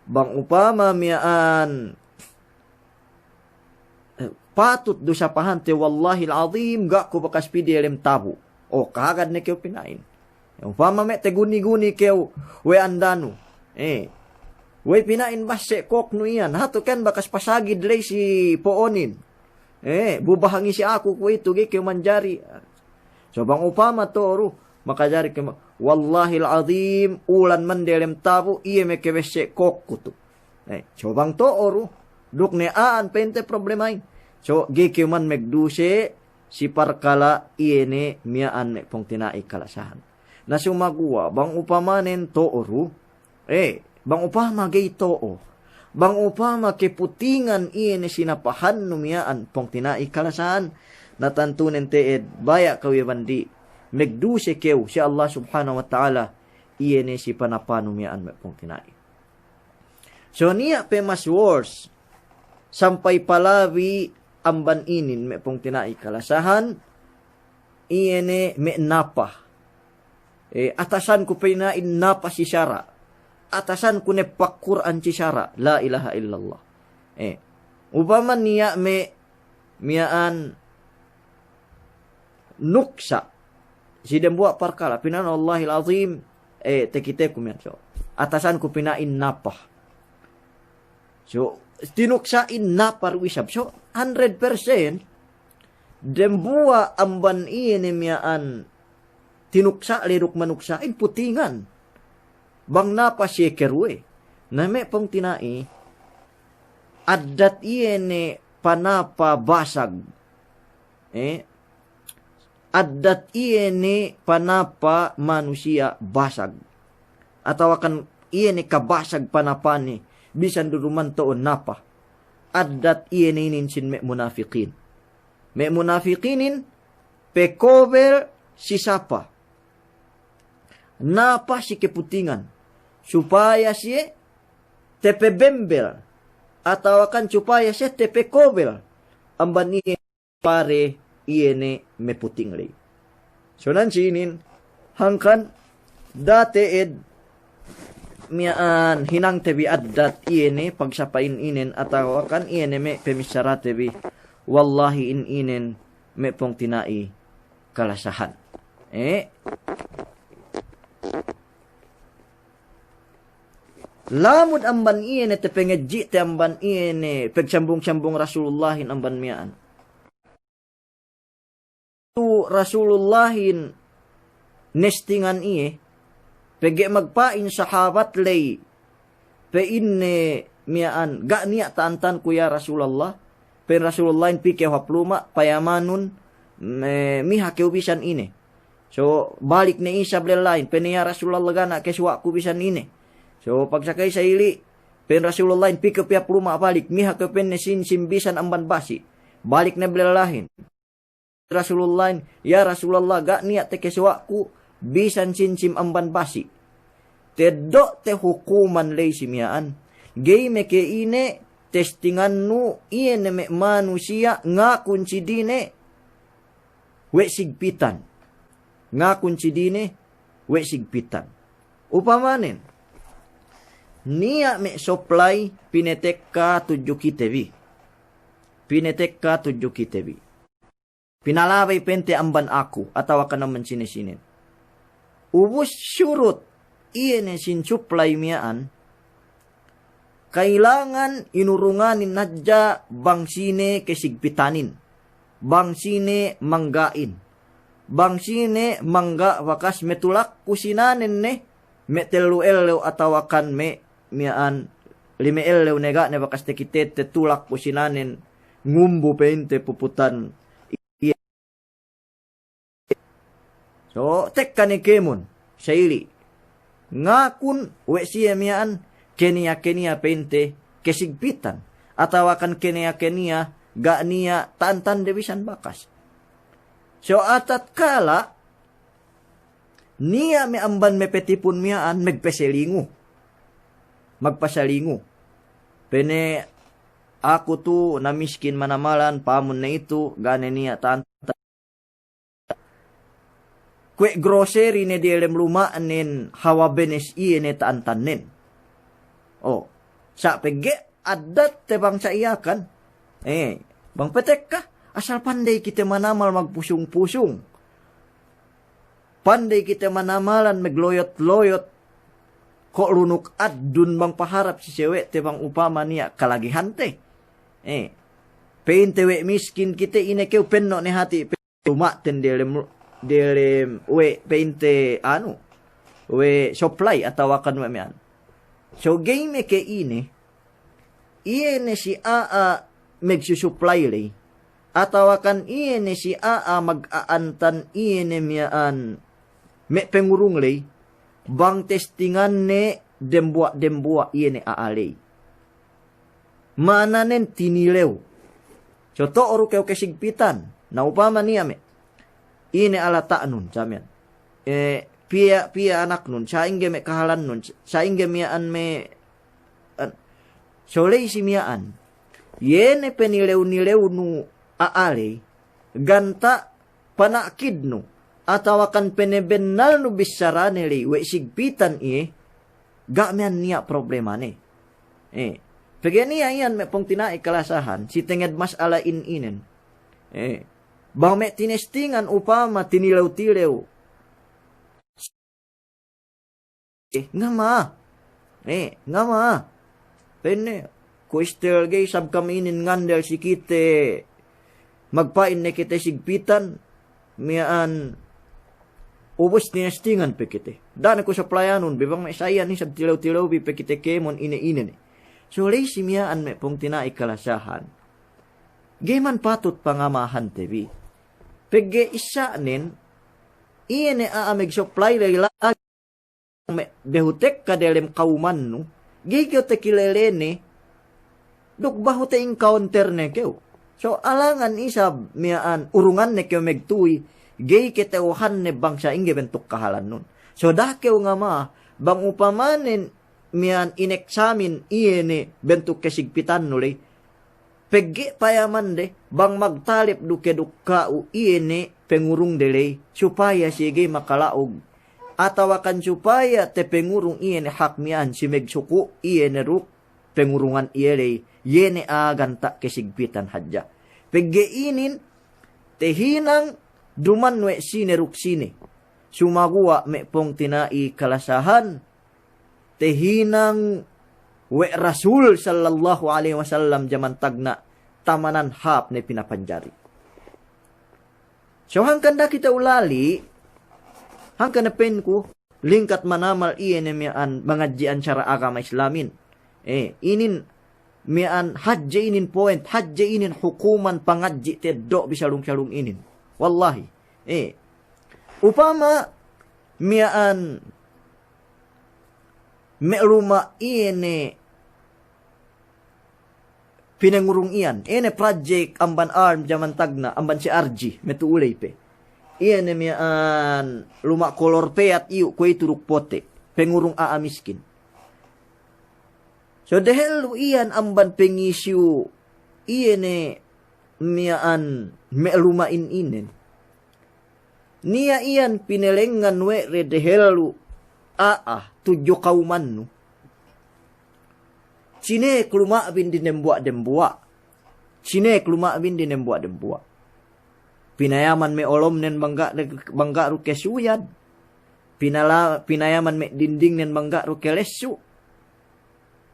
Bang upama miya'an, eh, patut du sapahante, wallahil azim, ga' ku bakas pī diyalem tabu'. O, kahagad ne kew pina'in. Upama me' teguni-guni kew we' andanu, eh, we' pina'in basse' koknu iyan, hatu ken bakas pasagid ley si po'onin. Eh, bu bahangi si aku kuwe'itu, ga'i kew manjari. So bang upama to'o du, makajari kew ma-, wallahil azim, ulan man diyalem tabu', iye meke basse' kokku tu. Eh, so bang to'o du, duk ne a'an pente problema'in. So ga'i kew man megduse si parkala' iye ne miya'an me' pungtina'i kalasahan. Na sumaguwa' bang upamanen to'o du, eh, bang upama ga'i to'o, bang upama keputingan iye ne si napahannu miya'an pungtina'i kalasahan, na tantunen te'ed baya' kew iye bandi', megduse kew si Allah Subhanahu wa Ta'ala, iye ne si panapanu miya'an me' pungtina'i. So niya' pe mas worse, sampay palabi amban inin me' pungtina'i kalasahan, iye ne me' napa. Eh, atasanku pina'in napa si sara'. Atasanku ne pakkur'an si sara'. La ilaha illallah. Eh, upama niya' me' miya'an nuksa' si dembuwa' parkala', pina'in wallahil azim, eh, tekiteku miya'an. So atasanku pina'in napa. So tinuksa'in napa du isab. So hundred percent dembuwa' amban iye ne miya'an tinuksa' ley duk manuksa'in putingan. Bang napa siye keruwe. Na me' pungtina'i, addat iye ne panapa basag. Eh, addat iye ne panapa manusiya' basag. Atawakan iye ne kabasag panapane, bisan du duman to'o napa. Addat iye ne inin sin me' munafikin. Me' munafikinin pekobel si sapa. Napa si keputingan. Supaya siye tepebembel. Atawakan supaya siye tepekobel amban iye pare iye ne meputing ley. So nan si inin, hangkan da'a te'ed miya'an hinangte bi addat iye ne pagsapa'in inen atawakan iye ne me' pemissarate bi. Wallahi in inen me' pungtina'i kalasahan. Eh? Lamud amban iye ne te pengadji'te amban iye ne pagsambung-sambung Rasulullahin amban miya'an. Tu Rasulullahin nestingan iye, pegge' magpa'in sahabat ley, pa'inne miya'an, "Ga' niya' ta'antanku ya Rasulallah." Pa'in Rasulullahin, "Pī kew hap luma', payamanun, me-, miha kew bisan ine." So, balik ne isab lellahin, pa'inne, "Ya Rasulallah, ga' niya' kesuwa'ku bisan ine." So, pagsakay sa ili', pa'in Rasulullahin, "Pī kew pī hap luma' balik, miha kew," pa'inne, "sinsim bisan amban basi'." Balik ne lellahin. Rasulullahin, "Ya Rasulallah, ga' niya' te kesuwa'ku bisan sinsim amban basi'." Teddo' te hukuman ley si miya'an. Ga'i me' ke ine testingannu iye ne me' manusiya' ngakun si dine we' sigpitan. Ngakun si dine we' sigpitan. Upamanen, niya' me' supply pinatekka tudju kite bi. Pinatekka tudju kite bi. Pinalabey pa'inte amban aku, atawakan amban sine-sinen. Ubus surut iye ne sin supply miya'an, kailangan inurunganin hadja bang sine kesigpitanin, bang sine mangga'in, bang sine mangga' bakas me' tulak ku sinanen ne, me' tellu ellew atawakan me' miya'an lime ellew ne ga' ne bakas takitete tulak ku sinanen ngumbu pa'inte puputan. So, tekka ne kēmon sa ili'. Ngakun we' siye miya'an keniya-keniya pa'inte kesigpitan, atawakan keniya-keniya ga' niya' ta'antande bisan bakas. So, atatkala niya' me' amban me' petipun miya'an magpasalingu. Magpasalingu. Pa'inne, "Aku tu namiskin manamalan, pamun ne itu, ga' ne niya' ta'antan." Kuwe' grocery ne diyalem luma'nen hawal benes iye ne ta'antannen. O, sa' pegge' addatte bangsa Yakan. Eh, bang patekka, asal pandey kite manamal magpusung-pusung. Pandey kite manamalan magloyot-loyot. Ko' lunuk addun bang paharap si sewe'te bang upama niya' kalagihante. Eh, pa'inte we' miskin kite, ine kew, penno' ne hati' pe-, luma'ten diyalem, diyalem we' pa'inte anu, we' supply atawakan we' miya'an. So ga'i me' ke ine, iye ne si a'a magsusupply ley, atawakan iye ne si a'a maga'antan iye ne miya'an me' pangurung ley, bang testinganne dembuwa'-dembuwa' iye ne a'a ley. Ma'ananen tinilew. So to'o du kew kesigpitan. Na upama niya' me', ine alata'nun, sa miya'an. Eh, piye, piye anaknun, sa'ingge me' kahalannun, sa'ingge miya'an me', an-, so ley si miya'an. Iye ne penilew-nilewnu a'a ley, ganta' pana'kidnu, atawakan penebennalnu bissarane ley we' sigpitan iye, ga' miya'an niya' problemane. Eh, pegge' niya' iyan me' pungtina'i kalasahan, si tenged mas'ala in inen. Eh, bang me' tinestingan upama tinilew-tilew. Eh, ngama. Eh, ngama. Pa'inne, ku istel ga'i isab kam inin ngandel si kite. Magpa'in ne kite sigpitan, miya'an ubus tinestingan pe kite. Da'a ne ku saplayanun, be bang me' sa'iyan isab tilew-tilew bi pe kite kēmon ine-ine ne. So ley si miya'an me' pungtina'i kalasahan. Ga'i man patut pangamahante bi. Pegge' isa'nen, iye ne a'a magsupply ley lagi' me' behu tekka delem kawumannu, ga'i kew takilelene, duk behu ta'ingkaunter ne kew. So alangan isab miya'an urungan ne kew magtuwi, ga'i kata'uhanne bang sa'ingge bentuk kahalannun. So da'a kew ngama, bang upamanen miya'an ineksamin iye ne bentuk kesigpitannu ley, pegge' payamande, bang magtalep du ke duk ka'u iye ne pangurungde ley, supaya siye ga'i makala'ug atawakan supaya tapangurung iye ne hak miya'an si magsuku', iye ne duk pangurungan iye ley, iye ne a'a ganta' kasigpitan hadja. Pegge' inin, tahinang duman we' sine duk sine. Sumaguwa' me' pungtina'i kalasahan, tahinang we' Rasul sallallahu alaihi wasallam jaman tagna' tamanan hāp ne pinapanjari. So hangkan da'a kite ulali', hangkan ne pa'inku, lingkat manamal iye ne miya'an mangadji'an sara' agama Islamin. Eh, inin miya'an hadje inin point, hadje inin hukuman pangadji' teddo' bi salung-salung inin. Wallahi. Eh, upama miya'an me' luma' iye ne pinangurung iyan. Iye ne project amban arm jaman tagna', amban si R G, metu'u ley pe. Iye ne miya'an luma' kolor peyat iyu' kuwe'itu duk pote'. Pangurung a'a miskin. So dehellu iyan amban pangisiyu iye ne miya'an me' luma'in inen. Niya' iyan pinalengngan we' de dehellu a'a tudju kawmannu. Sinek luma'bin dinembuwa'-dembuwa'. Sinek luma'bin dinembuwa'-dembuwa'. Pinayaman me' olomnen bang ga', bang ga' du kesuyad. Pinala-, pinayaman me' dindingnen bang ga' du kelessu'.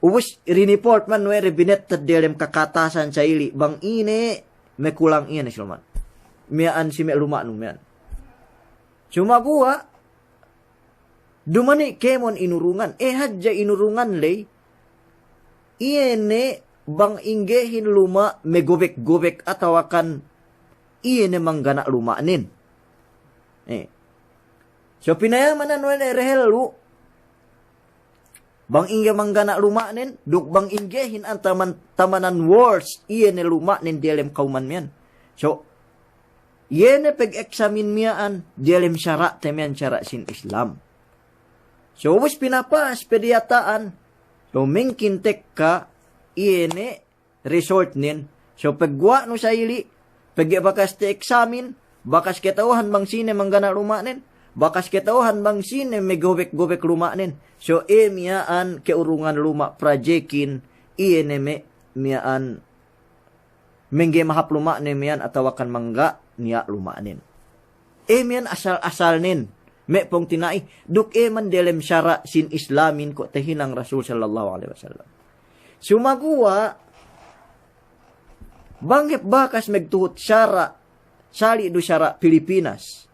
Ubus riniport man we' de binetted diyalem kakatasan sa'ili' bang ine me' kulang iyan si luma'nu. Miya'an si me' luma'nu miya'an. Sumaguwa', duma'in kēmon inurungan, eh hadja inurungan ley, iye ne bang inggehin luma' magobek-gobek atawakan iye ne manggana' luma'nen. Eh. So pinayamanan we' ne dehellu, bang ingge manggana' luma'nen, duk bang inggehin an taman-, tamanan worse, iye ne luma'nen diyalem kawman miya'an. So, iye ne pag-eksamin miya'an, diyalem sara'te miya'an sara' sin Islam. So, ubus pinapas pe diyata'an, so, mengkin tekka, iye ne, resultnen. So, pagguwa'nu sa'ili', pegge' bakas ta'eksamin, bakas kata'uhan bang sine manggana' luma'nen, bakas kata'uhan bang sine magobek-gobek luma'nen. So, e miya'an ke'urungan luma' prajekin, iye ne me' miya'an mengge mahāp luma'nen miya'an atawakan mangga' niya' luma'nen. E miya'an asal-asalnen, me' pungtina'i, duk e man delem sara' sin Islamin ko' tahinang Rasul sallallahu alaihi wasallam. Sumaguwa', bang hep bakas magtuhut sara', sali' du sara' Pilipinas.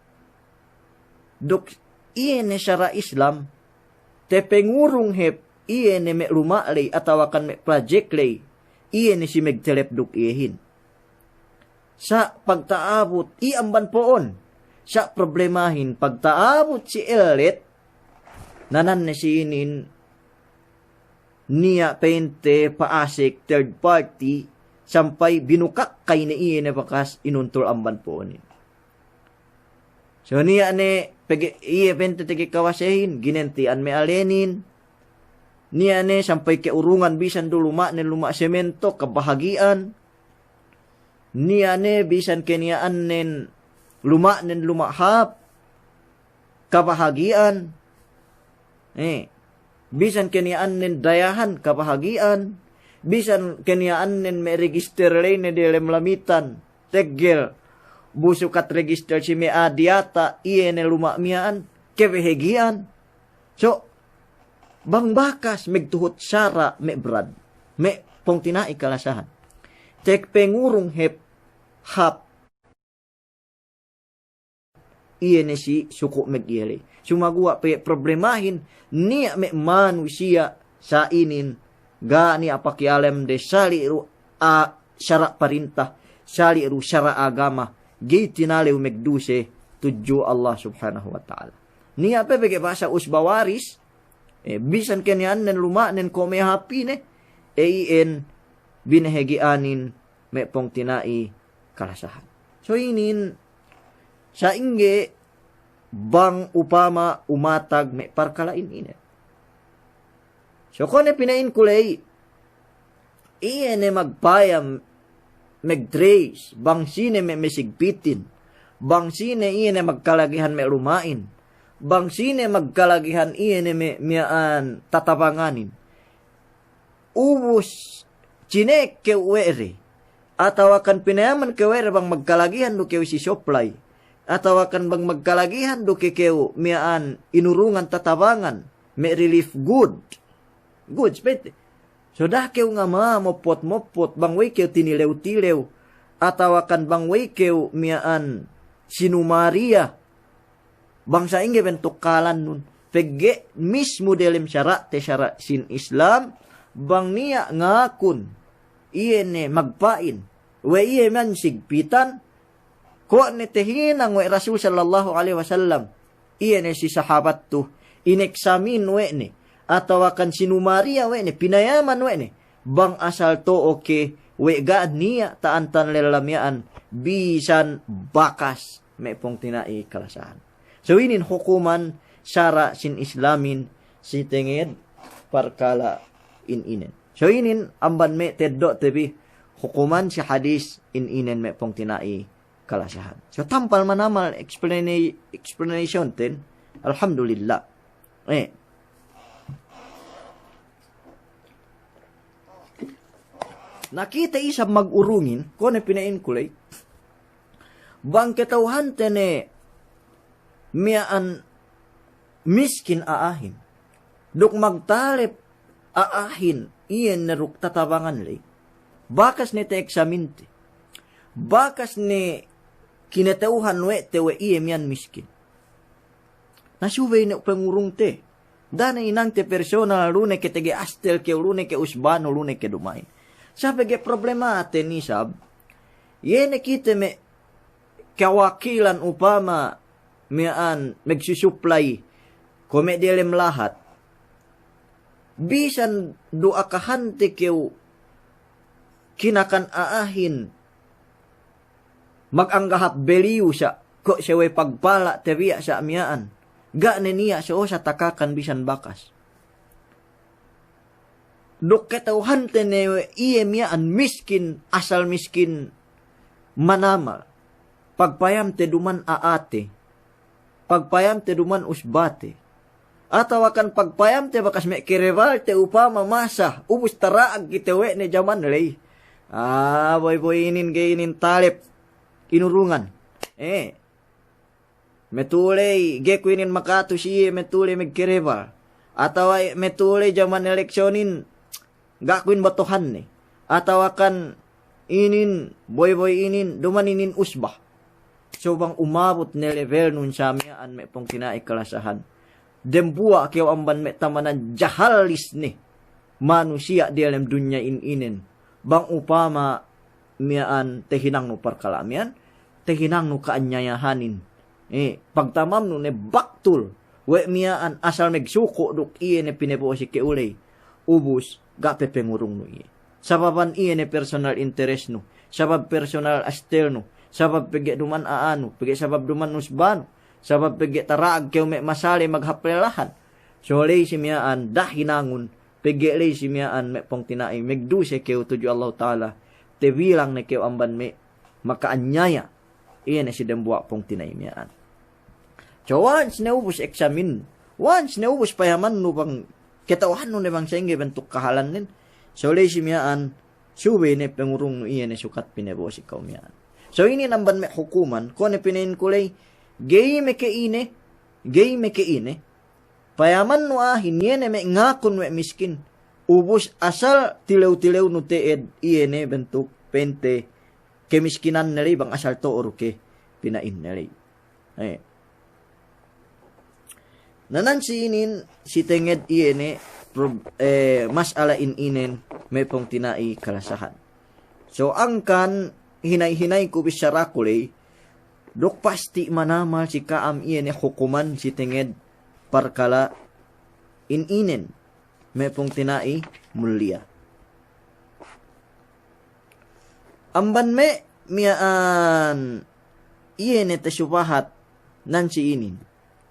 Duk iye ne sara' Islam, tapangurung hep iye ne me' luma' ley atawakan me' project ley, iye ne si magtelep duk iyehin. Sa' pagta'abut, i amban po'on. Sa' problemahin, pagta'abut si ellet, nanan ne si inin, niya' pa'inte pa'asek third party, sampay binukakkay ne iye ne bakas inuntul amban po'onin. So niya' ne pegge' iye pa'inte tege kawasehin, ginenti'an me' alenin. Niya' ne sampay ke'urungan bisan du luma'nen luma' semento, kabahagi'an. Niya' ne bisan keniya'annen luma'nen luma' hāp, kabahagi'an. Eh, bisan keniya'annen dayahan, kabahagi'an. Bisan keniya'annen me' register ley ne delem lamitan, teggel bu sukat register si me' a'a diyata', iye ne luma' miya'an, kabahagi'an. So, bang bakas magtuhut sara' me' brad, me' pungtina'i kalasahan, tapangurung hep hāp iye ne si suku' mag-iye ley. Sumaguwa' pe problemahin, niya' me' manusiya' sa' inin, ga' niya' pakiyalemde sali' du a'a sara' parinta, sali' du sara' agama, ga'i tinalew magduse tudju Allah Subhanahu wa Ta'ala. Niya' pe pegge' bahasa usba waris, eh, bisan keniya'annen luma'nen ko' me' hāpine, eh, iyan binahagi'anin me' pungtina'i kalasahan. So inin, sa'ingge bang upama umatag me' parkala'in ine. So ko' ne pina'inku ley, iye ne magpayam magtrace, bang sine me' masigpitin, bang sine iye ne magkalagihan me' luma'in, bang sine magkalagihan iye ne me' miya'an tatabanganin. Ubus, cine' kew we' de, atawakan pinayaman kew we' de bang magkalagihan du kew si supply, atawakan bang magkalagihan du ke kew miya'an inurungan tatabangan, me' relief good. Goods, pete. So da'a kew ngama moppot-moppot, bang we'ey kew tinilew-tilew, atawakan bang we'ey kew miya'an sinumariya, bang sa'ingge bentuk kahalannun. Pegge' mismu delem sara'te, sara' sin Islam, bang niya' ngakun iye ne magpa'in we' iye miya'an sigpitan, kuwe' ne tehinang we' Rasul sallallahu alaihi wasallam, iye ne si sahabattu, ineksamin we' ne, atawakan sinumariya we' ne, pinayaman we' ne, bang asal to'o ke we' ga' niya' ta'antan lella miya'an bisan bakas, me' pungtina'i kalasahan. So inin hukuman sara' sin Islamin si tenged parkala' in inen. So inin amban me' teddo'te bi hukuman si hadis in inen, me' pungtina'i kalasahan. So tampal manamal explana-, explanationten, alhamdulillah. Eh. Na kite isab magurungin, kuwe' ne pina'inku ley, bang kata'uhante ne miya'an miskin a'ahin, duk magtalep a'ahin iye ne duk tatabangan ley, bakas ne ta'eksaminte, bakas ne kinata'uhan we' te we' iye miya'an miskin. Na subey ne pangurungte. Da'a ne hinangte personal, lu ne ke tege astel kew, lu ne ke usbanu, lu ne ke duma'in. Sa' pegge' problemate ne isab, iye ne kite me' kawakilan upama miya'an magsusupply kuwe' me' delem lahat. Bisan du akahante kew kinakan a'ahin maganggahap beliyu sa' ko' sewe pagpala' tabiya' sa' miya'an. Ga' ne niya' se'o sa takakan bisan bakas. Duk kata'uhante ne we' iye miya'an miskin, asal miskin manamal. Pagpayamte duman a'ate. Pagpayamte duman usbate. Atawakan pagpayamte bakas me' kerebalte upama masa, ubus tara'ag kite we' ne jaman ley. Ah, boy-boy inin ga'i inin talep inurungan. Eh. Metuley, ga'i ku inin makatu siye, metuley megkerebal. Atawa metuley jaman eleksonin, ga' ku in batohanne. Atawakan inin, boy-boy inin, duman inin usba. So bang umabut ne lebelnun sa' miya'an, me' pungtina'i kalasahan, dembuwa' kew amban me' tamanan jahalis ne manusiya' diyalem dunya in inen. Bang upama miya'an tehinangnu parkala' miya'an, tehinangnu ka'anyayahanin. Eh, pagtamamnu ne baktul we' miya'an asal megsuku' duk iye ne pinebo'o si kew ley. Ubus, ga' pe pengurungnu iye. Sababan iye ne personal interestnu, sabab personal astelnu, sabab pegge' duman a'anu, pegge' sabab duman usbanu, sabab pegge' tara'ag kew me' masale maghap lelahan. So ley si miya'an, da'a hinangun, pegge' ley si miya'an me' pungtina'i, megduse kew tudju Allahu Ta'ala, tebilang ne kew amban me' maka'anyaya. Iye ne si dembuwa' pungtina'i miya'an. So once ne ubus eksamin, once ne ubus payamannu bang, kata'uhannu ne bang sa'ingge bentuk kahalannen. So ley si miya'an, subey ne pengurungnu iye ne sukat pinebo'o si kew miya'an. So inin amban me' hukuman, kuwe' ne pina'inku ley, ga'i meke ine, ga'i meke ine, payamannu a'ahin iye ne me' ngakun we' miskin. Ubus asal tilew-tilewnu te'ed iye ne bentuk pente kemiskinanne ley bang asal to'o du ke pina'inne ley. Eh. Na nan si inin, si tenged iye ne prob-, eh, mas'ala in inen me' pungtina'i kalasahan. So angkan hinay-hinayku bissaraku ley, duk pasti' manamal si ka'am iye ne hukuman si tenged parkala' in inen me' pungtina'i muliya. Amban me' miya'an iye ne tasubahat nan si inin,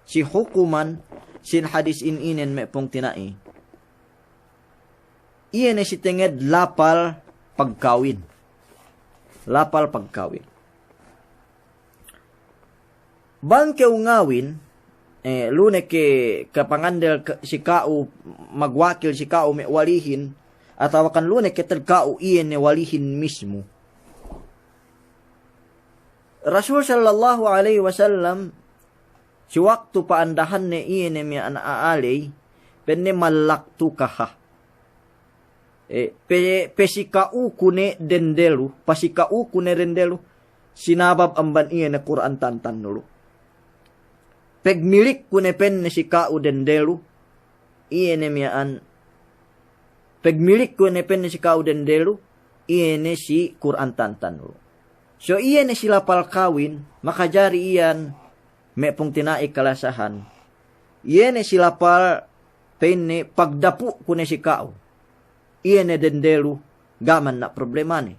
si hukuman sin hadis in inen me' pungtina'i. Iye ne si tenged lapal pagkawin. Lapal pagkawin. Bang kew ngawin, eh, lu ne ke, kapangandel ke, si ka'u, magwakil si ka'u me' walihin, atawakan lu ne ke te'ed ka'u iye ne walihin mismu. Rasul sallallahu alaihi wasallam, si waktu pa'andahanne iye ne miya'an a'a ley, pa'inne, "Mallaktukaha." Eh, pe-, pesika'uku ne dende lu, pasika'uku ne dende lu, sinabab amban iye ne Kur'an tantannu lu. Pegmilikku ne, pa'inne, si ka'u dende lu, iye ne miya'an, pegmilikku ne, pa'inne, si ka'u dende lu, iye ne si Kur'an tantannu lu. So iye ne si lapal kawin, makajari iyan, me' pungtina'i kalasahan. Iye ne si lapal, pa'inne, pagdapu'ku ne si ka'u, iye ne dende lu, ga' manna' problemane.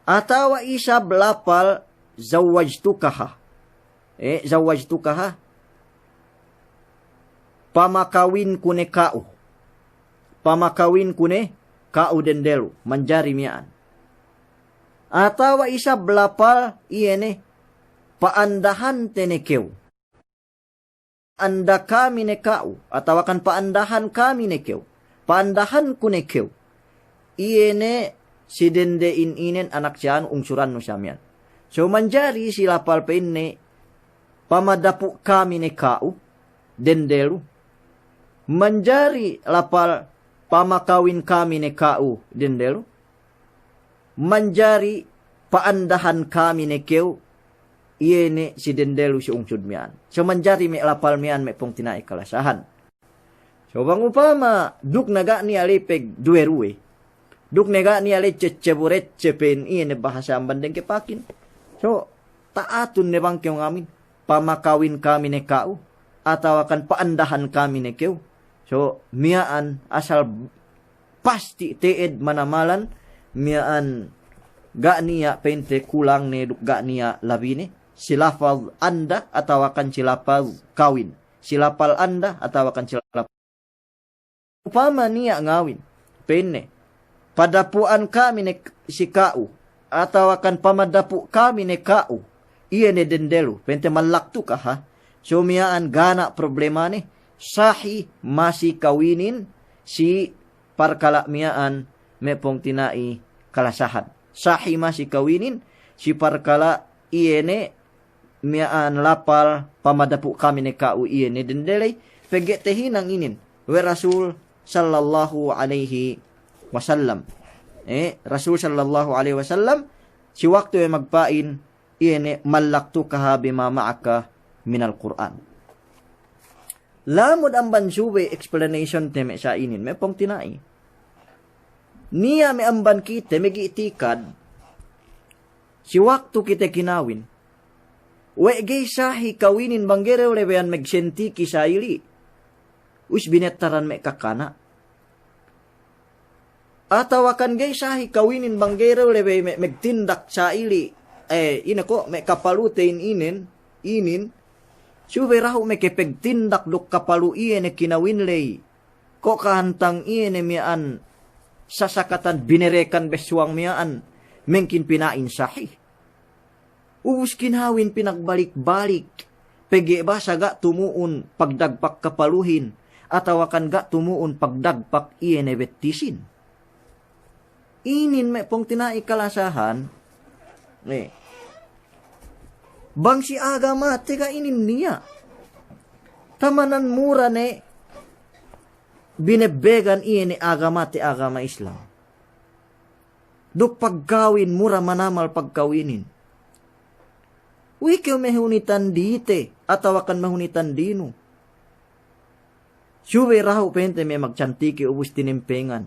Atawa isab lapal zawwajtukaha. Eh, zawwajtukaha. Pamakawinku ne ka'u. Pamakawinku ne ka'u dende lu, manjari miya'an. Atawa isab lapal iye ne, pa'andahante ne kew. Anda kami ne ka'u, atawakan pa'andahan kami ne kew. Pa'andahanku ne kew. Iye ne si dende in inen anak si anu ungsurannu sa miya'an. So manjari si lapal, pa'inne, pamadapu' kami ne ka'u dende lu. Manjari lapal pamakawin kami ne ka'u dende lu. Manjari pa'andahan kami ne kew, iye ne si dende lu si ungsud miya'an. So manjari me' lapal miya'an, me' pungtina'i kalasahan. So bang upama duk ne ga' niya' ley pegduwe-ruwe, duk ne ga' niya' ley cecceburecce, pa'in iye ne bahasa amban dengke pakin. So ta'atun ne bang kew ngawin, pamakawin kami ne ka'u, atawakan pa'andahan kami ne kew. So miya'an asal pasti' te'ed manamalan miya'an ga' niya' pa'inte kulang ne duk ga' niya' labi ne, si lapal anda atawakan si lapal kawin, si lapal anda atawakan si lapal. Upama niya' ngawin, pa'inne, padapu'an kami ne si ka'u, atawakan pamadapu' kami ne ka'u, iye ne dende lu, pa'inte, mallaktukaha. So miya'an ga' niya' problemane, sahi masi kawinin si parkala' miya'an, me' pungtina'i kalasahan. Sahi masi kawinin si parkala' iye ne miya'an lapal pamadapu' kami ne ka'u, iye ne dende ley, pegge' tahinang inin we' Rasul sallallahu alaihi wasallam. Eh, Rasul sallallahu alaihi wasallam, si waktu we' magpa'in, iye ne, "Mallaktukaha bima ma'aka minal Qur'an." Lamud amban subey explanation te me' sa inin, me' pungtina'i. Niya' me' amban kite mag'i'tikad, si waktu kite kinawin, we' ga'i sahi kawinin bang ga'i du lebeyan magsentiki sa ili', us binettaran me' kakana'. Atawakan ga'i sahi kawinin bang ga'i du lebey me', magtindak sa ili', eh, ine ko', me' kapalute in inen, inin, subey dahu' makapagtindak duk kapalu iye ne kinawin ley. Ko' kahantang iye ne miya'an sasakatan binerekan bessuwang miya'an, mengkin pina'in sahi. Ubus kinawin pinagbalik-balik, pegge' basa ga' tumu'un pagdagpak kapaluhin, atawakan ga' tumu'un pagdagpak iye ne bettisin. Inin me' pungtina'i kalasahan, eh, bang si agamate ga' inin niya'. Tamanan mura ne binebbegan iye ne agamate agama Islam. Duk pagkawin, mura manamal pagkawinin. We'ey kew mahunitan dite, atawakan mahunitan dinu. Subey dahu' pa'inte me' magsantiki ubus tinimpengan.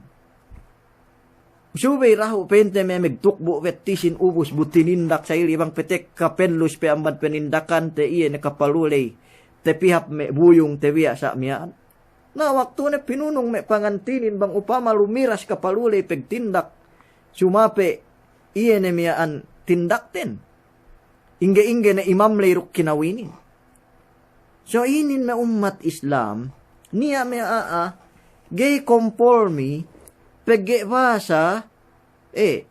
Subey dahu' pa'inte me' magtukbu' bettisin ubus bu tinindak sa ili', bang patekka pellus pe amban panindakante iye ne kapalu ley, tapihap me' buyung tabiya' sa miya'an. Na, waktune pinunung me' pangantinin bang upama lumiras kapalu ley pagtindak, sumape' iye ne miya'an tindakten. Ingge-ingge ne imam ley duk kinawinin. So inin me' ummat Islam, niya' me' a'a ga'i kompormi, pegge' basa, eh,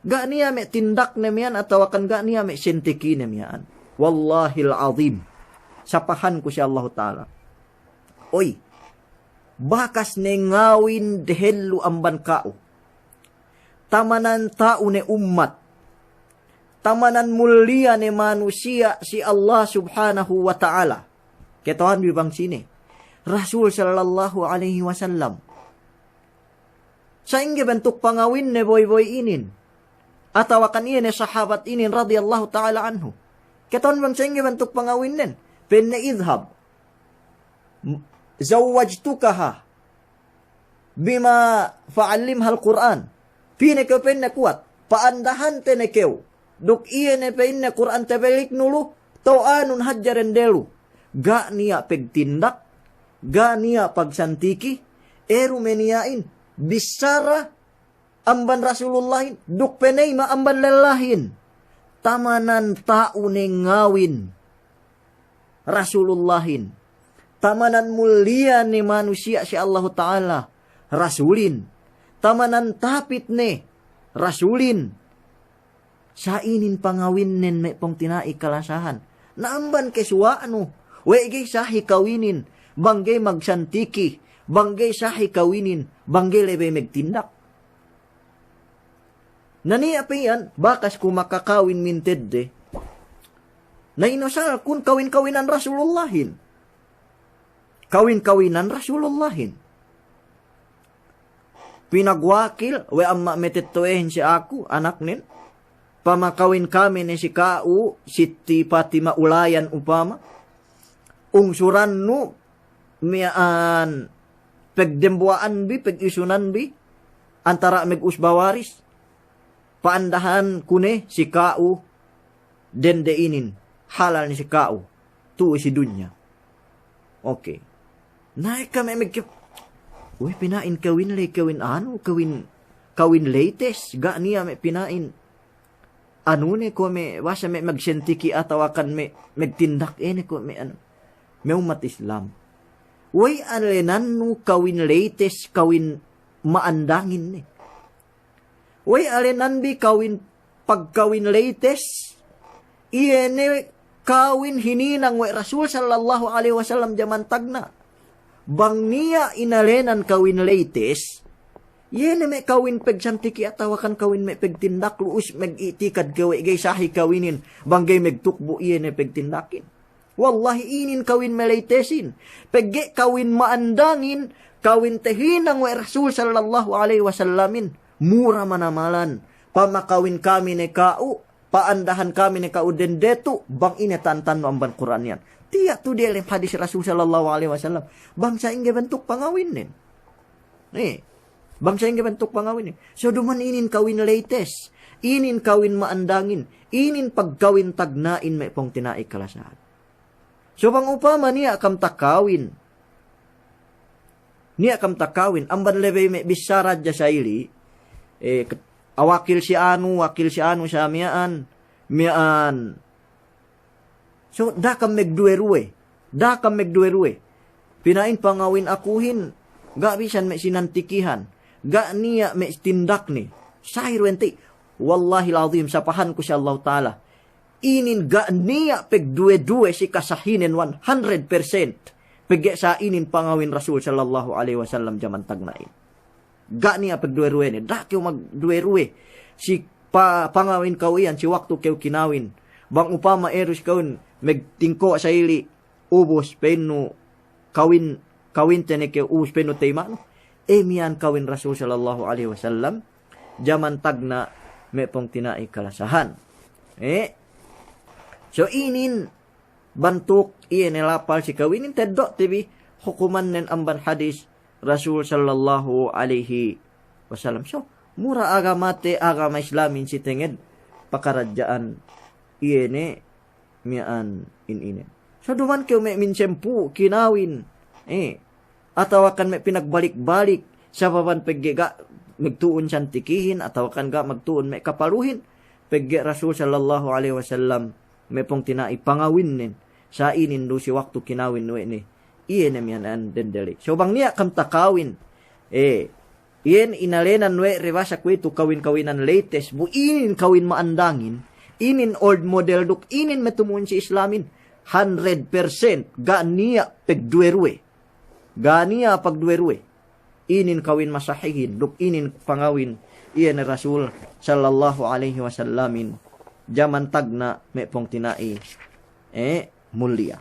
ga' niya' me' tindakne miya'an atawakan ga' niya' me' sentikine miya'an. Wallahil azim. sapahanku si Allahu Ta'ala. Oy, bakas ne ngawin dehellu amban ka'u. Tamanan ta'u ne ummat. Tamanan muliya ne manusiya' si Allah Subhanahu wa Ta'ala. Kata'uhanbi bang sine? Rasul sallallahu alaihi wasallam. Sa'ingge bantuk pangawinne boy-boy inin? Atawakan iye ne sahabat inin radiyallahu ta'ala anhu? Kata'uhanbi bang sa'ingge bantuk pangawinnen? Pa'inne, "Idhhab, zawwajtukaha bima fa'allimhal Qur'an." Pī ne kew, pa'inne, kuwat, pa'andahante ne kew duk iye ne, pa'inne, Kur'an tabaliknu lu, to'anun hadja dende lu. Ga' niya' pagtindak, ga' niya' pagsantiki, eru me' niya'in bissara amban Rasulullahin, duk peneyma' amban lellahin. Tamanan ta'u ne ngawin Rasulullahin. Tamanan muliya ne manusiya' si Allahu Ta'ala, Rasulin. Tamanan tapit ne, Rasulin. Sa' inin pangawinnen, me' pungtina'i kalasahan. Na amban kesuwa'nu, we' ga'i sahi kawinin, bang ga'i magsantiki, bang ga'i sahi kawinin, bang ga'i lebey magtindak. Na niya' pe iyan, bakas ku makakawin mintedde. Na inusalkun kawin-kawinan Rasulullahin. Kawin-kawinan Rasulullahin. Pinagwakil we' amma' metetto'ehin si aku, anaknen. Pamakawin kami ne si ka'u, Sitti Patima Ulayan upama. Ungsurannu miya'an pegdembuwa'anbi, pegisunanbi, antara' megusba waris. Pa'andahanku ne si ka'u dende inin, halal ne si ka'u tu'u si dunya. Oke. Na ekka me' megke-, we' pina'in kawin ley, kawin anu, kawin, kawin latest, ga' niya' me' pina'in anu ne kuwe' me' basa me' magsentiki atawakan me' magtindak, ine kuwe' me' anu. Me' ummat Islam. We' alenannu kawin latest, kawin ma'andangin ne. We' alenanbi kawin, pagkawin latest, iye ne kawin hininang we' Rasul sallallahu alaihi wasallam jaman tagna'. Bang niya' inalenan kawin latest, iye ne me' kawin pegsantiki atawakan kawin me' pegtindak lu, us megi'tikad kew we' ga'i sahi kawinin, bang ga'i megtukbu' iye ne pegtindakin. Wallahi inin kawin me' latestin. Pegge' kawin ma'andangin, kawin tehinang we' Rasul sallallahu alaihi wasallamin. Mura manamalan. Pamakawin kami ne ka'u, pa'andahan kami ne ka'u dende tu', bang ine tantannu amban Kur'an iyan. Tiya' tu' diyalem hadis Rasul sallallahu alaihi wasallam. Bang sa'ingge bantuk pangawinnen. Eh, bang sa'ingge bantuk pangawinne. So duma'in inin kawin latest, inin kawin ma'andangin, inin pagkawin tagna'in me' pungtina'i kalasahan. So bang upama niya' kam takawin, niya' kam takawin, amban lebey me' bissara hadja sa'ili, eh, ket-, awakil si anu, wakil si anu sa miya'an, miya'an, So, da'a kam magduwe-ruwe. Da'a kam magduwe-ruwe. Pina'in pangawin akuhin, ga' bisan me' sinantikihan. Ga' niya' me' tindakne. Sa'i ruwente. Wallahil azim, sapahanku si Allahu Ta'ala. Inin ga' niya' pagduwe-duwe si kasahinen one hundred percent. Pegge' sa inin pangawin Rasul sallallahu alaihi wasallam jaman tagna'in. Ga' niya' pagduwe-ruwene, da'a kew magduwe-ruwe. Si pa-, pangawin kew iyan, si waktu kew kinawin. Bang upama eru si kawin, magtingko' sa'ili, ubus pa'innu kawin, kawinte ne kew, ubus pa'innu tayima'nu. Eh, miya'an kawin Rasul sallallahu alaihi wasallam, jaman tagna' me' pungtina'i kalasahan. Eh, so inin, bantuk iye ne lapal si kawinin teddo'te bi hukumannen amban hadis Rasul sallallahu alaihi wasallam. So, mura agamate, agama Islamin si tenged pakaradja'an iye ne miya'an in ine. So, duma'in kew me' minsampū' kinawin. Eh, atawakan me' pinagbalik-balik, sababan pegge' ga' magtu'un santikihin, atawakan ga' magtu'un me' kapaluhin, pegge' Rasul sallallahu alaihi wasallam me' pungtina'i pangawinnen, sa inin du si waktu kinawin we' ne, iye ne miya'an dende ley. So bang niya' kam takawin, eh, iyan inalenan we' de basa kuwe'itu kawin-kawinan latest, bu inin kawin ma'andangin, inin old model duk inin matumu'un si Islamin, hundred percent, ga' niya' pagduwe-ruwe. Ga' niya' pagduwe-ruwe. Inin kawin masahihin, duk inin pangawin iye ne Rasul sallallahu alaihi wasallamin jaman tagna' me' pungtina'i, eh, muliya.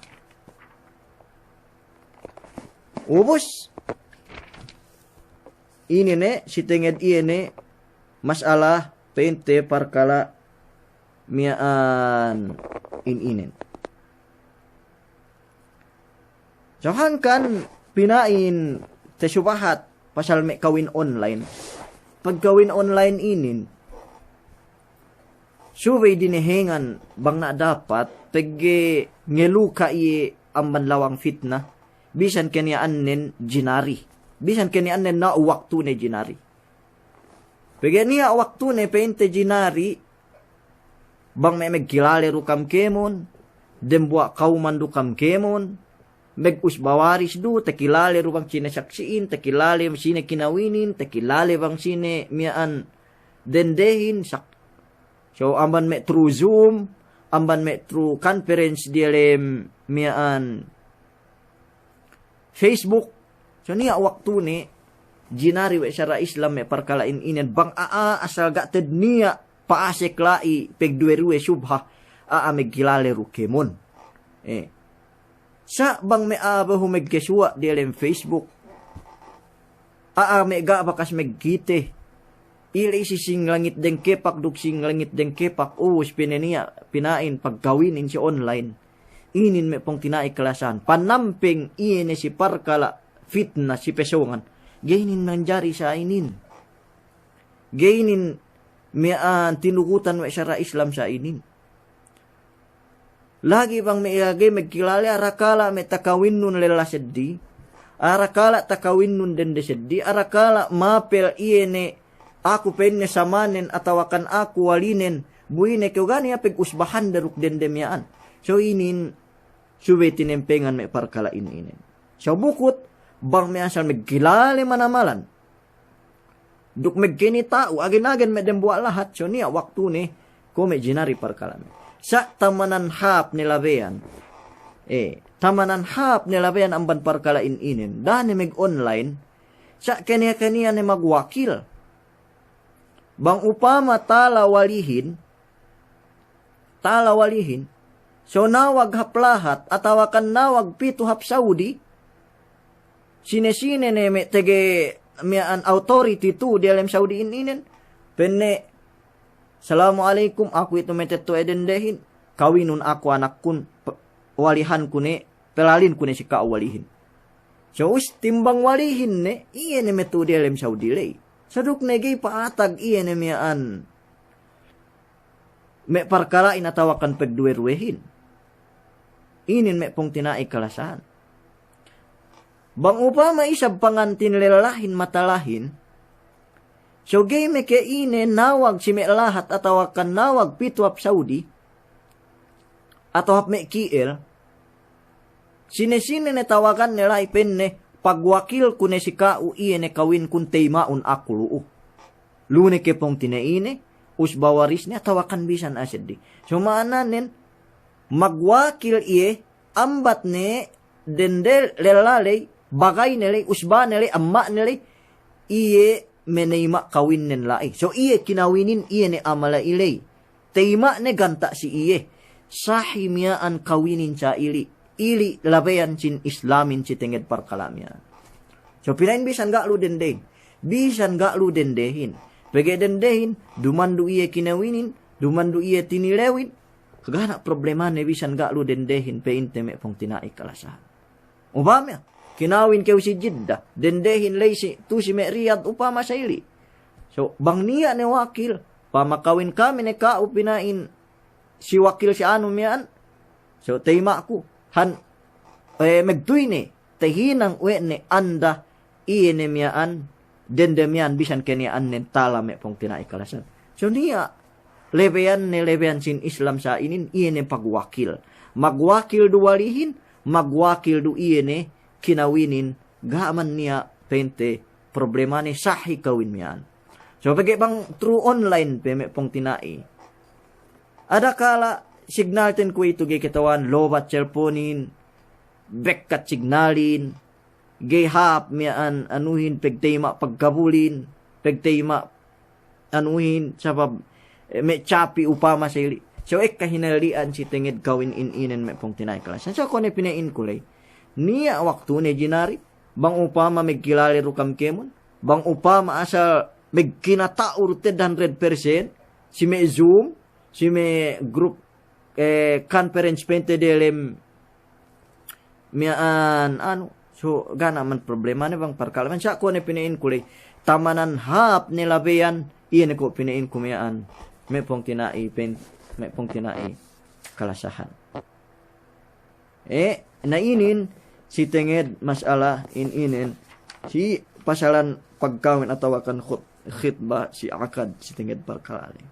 Ubus, inin ne, si tenged iye ne, mas'ala pa'inte parkala' miya'an in inin. So hangkan pina'in tasubahat pasal me' kawin online. Pagkawin online inin, subey dinehengan bang na' dapat, pegge' ngeluka' iye amban lawang fitna, bisan keniya'annen jinari. Bisan keniya'annen na' waktune jinari. Pegge' niya' waktune pa'inte jinari, bang me' megkilale du kam kēmon, dembuwa' kawman du kam kēmon, megusba waris du, takilale du bang sine saksi'in, takilale sine kinawinin, takilale bang sine miya'an dendehin, sak-, so amban me' through Zoom, amban me' through conference diyalem miya'an Facebook. So niya' waktune, jinari we' sara' Islam me' parkala'in inen, bang a'a asal ga' te'ed niya' pa'asek la'i pegduwe-ruwe subha, a'a megkilale du kēmon. Eh. Sa' bang me' a'a behu megkesuwa' diyalem Facebook, a'a me' ga' bakas megkite, ile' isi sing langit dengkepak duk sing langit dengkepak, ubus pa'inne niya' pina'in pagkawinin si online. Inin me' pungtina'i kalasahan. Panampeng iye ne si parkala' fitna si pesongan. Ga'i inin manjari sa' inin. Ga'i inin miya'an tinugutan we' sara' Islam sa' inin. Lagi' bang me' iye ga'i megkilale, arakala' me' takawinnun lella seddi, arakala' takawinnun dende seddi, arakala' mapel iye ne aku pa'inne samanen atawakan aku walinen, bu ine kew ga' niya' pegusbahande duk dende miya'an. So inin subey tinempengan me' parkala'in inen. So bukut, bang me' asal megkilale manamalan duk megkeni ta'u, agen-agen me' dembuwa' lahat, so niya' waktune, kuwe' me' jinari parkala' me'. Sa' tamanan hāp ne labeyan. Eh, tamanan hāp ne labeyan amban parkala'in inen. Da'a ne meg-online. Sa' keniya-keniya ne magwakil. Bang upama tala walihin, tala walihin, so nawag hap lahat, atawakan nawag pitu hap Saudi, sine-sine ne me' tege miya'an authority tu diyalem Saudi'in inen, pa'inne, "Salamu alaikum, aku itu me' tetto'e dendehin, kawinun aku anakkun, pe-, walihanku ne, pelalinku ne si ka'u walihin." So us timbang walihin ne, iye ne me' tu diyalem Saudi ley. So duk ne ga'i pa'atag iye ne miya'an me' parkala'in atawakan pegduwe-ruwehin. Inin me' pungtina'i kalasahan. Bang upama isab pangantin lellahin matalahin, so ga'i me' ke ine nawag si me' lahat atawakan nawag pitu hap Saudi, atawa hap me' K L, sine-sine ne tawaganne la'i pa'inne, pagwakilku ne si ka'u iye ne kawinkun, teyma'un aku lu'u. Lu ne ke pungtina'i ne, usba warisne atawakan bisan a'a seddi. So ma'ananen, magwakil iye, ambat ne dende lella ley, bagayne ley, usbane ley, amma'ne ley, iye meneyma' kawinnen la'i. So iye kinawinin, iye ne amala iley. Teyma'ne ganta' si iye. Sahi miya'an kawinin sa' ili'. Ili' labeyan sin Islamin si tenged parkala' miya'an. So pina'in bisan ga' lu dendehin. Bisan ga' lu dendehin. Pegge' dendehin, duma'in du iye kinawinin, duma'in du iye tinilewin. Ga' ne problemane bisan ga' lu dendehin, pa'inte me' pungtina'i kalasahan. Upama, kinawin kew si Jeddah, dendehin ley si, tu si me' Riyadh upama sa' ili'. So, bang niya' ne wakil, pamakawin kami ne ka'u pina'in si wakil si anu miya'an. So, teyma'ku, han, eh, megtuy ne, tahinang we' ne anda, iye ne miya'an, dende miya'an bisan keniya'annen tala me' pungtina'i kalasahan. So niya', lebeyanne, lebeyan sin Islam sa' inin, iye ne pagwakil. Magwakil du walihin, magwakil du iye ne kinawinin, ga' man niya' pa'inte problemane, sahi kawin miya'an. So pegge' bang through online pe me' pungtina'i. Adakala' signalten kuwe'itu ga'i kata'uhan, lobat cellphone-in, bekkat signalin, ga'i hāp miya'an anuhin, pegteyma' pagkabulin, pegteyma' anuhin, sabab, eh, me' capi upama seli. So ekka hinalli'an si tenged kawin in inen me' pungtina'i kalasahan. So kuwe' ne pina'inku ley. Niya' waktune jinari, bang upama megkilale du kam kēmon, bang upama asal megkinata'u du te'ed hundred percent, si me' Zoom, si me' group, eh, conference pa'inte delem miya'an, anu, so, ga' ne amban problemane bang parkala'. Miya'an sa' kuwe' ne pina'inku ley, tamanan hāp ne labeyan, iye ne ko' pina'inku miya'an, me' pungtina'i pa'in, me' pungtina'i kalasahan. Eh, na inin, si tenged mas'ala in inen, si pasalan pagkawin atawakan khut-, khitba, si akad, si tenged parkala' ley.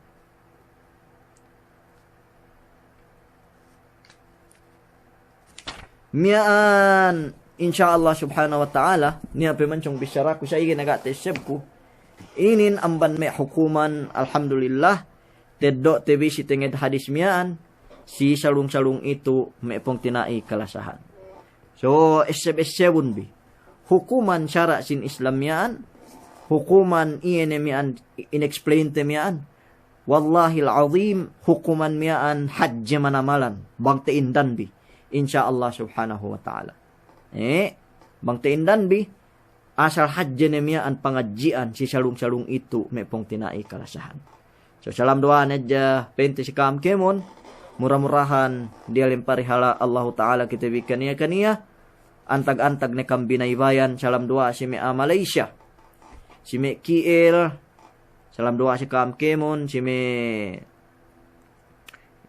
Miya'an, insya Allah subhanahu wa ta'ala, niya' pe mancung bissaraku, sa' iye ne ga' ta'essebku. Inin amban me' hukuman, alhamdulillah, teddo'te bi si tenged hadis miya'an, si salung-salung itu me' pungtina'i kalasahan. So, esseb-essebun bi. Hukuman sara' sin Islam miya'an, hukuman iye ne miya'an, in-explain-te miya'an, wallahil azim, hukuman miya'an hadje manamalan, bang ta'indan bi, insya Allah subhanahu wa ta'ala. Eh, bang ta'indan bi, asal hadje ne miya'an pangadji'an si salung-salung itu me' pungtina'i kalasahan. So, salam duwa'an hadja pa'inte si ka'am kēmon, mura-murahan diyalem parihala' Allahu ta'ala kite bi kaniya-kaniya, antag-antag ne kam binaybayan, salam duwa'a si me' a'a Malaysia, si me' K L, salam duwa'a si ka'am kēmon, si me',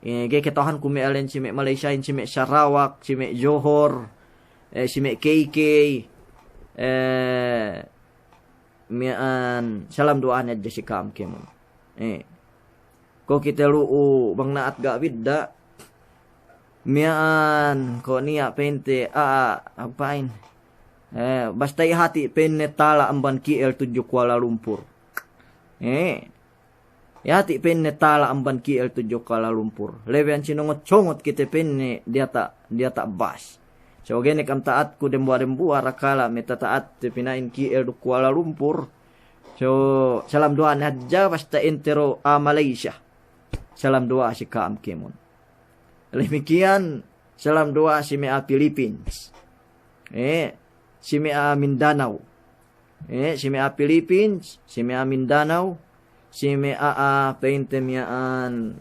eh, ga'i kata'uhanku me' alen, si me' Malaysiahin, si me' Sarawak, si me' Johor, eh, si me' K K, eh, miya'an salam duwa'an hadja si ka'am kēmon. Eh. Ko' kite lu'u bang na'at ga' bidda', miya'an ko' niya' pa'inte a'a, apa'in. Eh, basta iye hati' pa'inne tala' amban K L tudju Kuala Lumpur. Eh. Iye hati' pa'inne tala' amban K L tudju Kuala Lumpur. Lebeyan sinongot-songot kite pa'inne diyata', diyata' bas. So, ga'i ne kam ta'atku dembuwa'-dembuwa' rakala' me' tata'atte pina'in K L duk Kuala Lumpur. So, salam duwa'an hadja basta entero a'a Malaysia. Salam duwa'a si ka'am kēmon. Damikkiyan, salam duwa'a si me' a'a Philippines. Eh, si me' a'a Mindanao. Eh, si me' a'a Philippines, si me' a'a Mindanao, si me' a'a, a'a pa'inte miya'an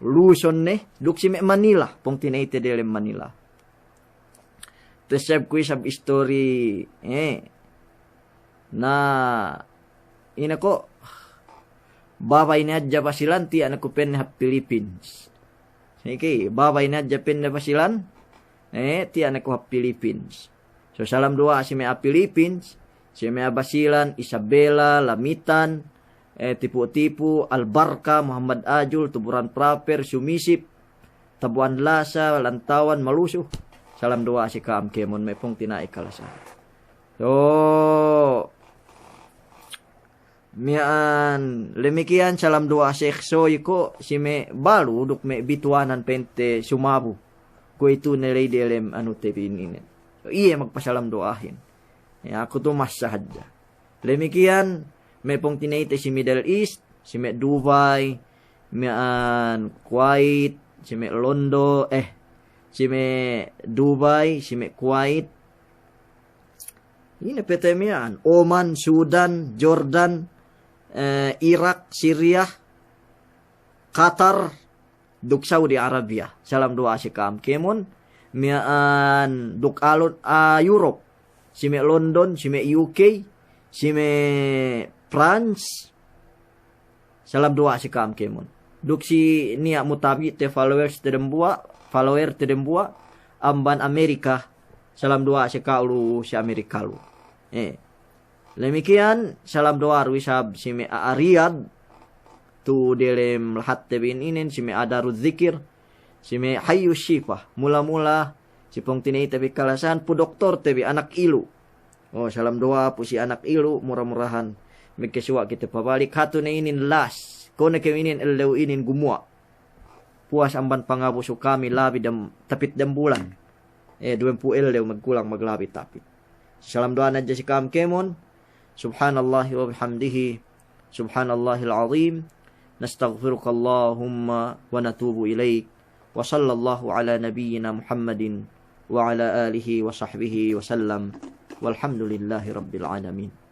Luzon ne, duk si me' Manila, pungtina'ite delem Manila. Ta'essebku isab istori, eh. Na, ine ko', babay ne hadja Basilan, tiya' ne ku pa'inne hap Philippines. Ike, babay ne hadja pa'inne Basilan, eh, tiya' ne ku hap Philippines. So, salam duwa'a si me' a'a Philippines, si me' a'a Basilan, Isabela, Lamitan, eh, Tipo-Tipo, Albarka, Muhammad Ajul, Tuburan Proper, Sumisip, Tabuan Lasa, Lantawan, Maluso. Salam duwa'a si ka'am kēmon me' pungtina'i kalasahan. So, miya'an, damikkiyan salam duwa'a Sheikh Soy ko' si me' Balu duk me' Bituwanan pa'inte Sumabu. Kuwe'itu ne ley delem anute bi inin. So, iye magpasalam duwa'ahin. Ya, aku tu masa hadja. Damikkiyan, me' pungtina'ite si Middle East, si me' Dubai, miya'an Kuwait, si me' Londo, eh, si me' Dubai, si me' Kuwait. Ine pe te miya'an, Oman, Sudan, Jordan, eh, Irak, Siriya, Qatar, duk Saudi Arabia. Salam duwa'a si ka'am kēmon. Miya'an duk alun a'a Europe. Si me' London, si me' U K, si me' France. Salam duwa'a si ka'am kēmon. Duk si niya' mutabi'te, followers te dembuwa', follower te dembuwa', amban Amerika. Salam duwa'a si ka'u lu si Amerika lu. Eh. Damikkiyan, salam duwa'a du isab si me' a'a Riyadh, tu delem lahatte bi inin, si me' a'a Darul Zikir, si me' Hayyu Shifa, mula-mula, si pungtina'ite bi kalasahan, pu doktorte bi anak ilu'. Oh, salam duwa'a pu si anak ilu', mura-murahan magkasuwa' kite pabalik, hatu ne inin last, kuwe' ne ka'am inin ellew inin gumuwa'. puwas amban pangabusu kami labi dem, tapit dem bulan. Eh, duwempū' ellew magkulang maglabi tapit. Salam du'a ne hadja si ka'am kēmon. سبحان الله وبحمده، سبحان الله العظيم، نستغفرك اللهم ونتوب إليك، وصلى الله على نبينا محمد وعلى آله وصحبه وسلم، والحمد لله رب العالمين.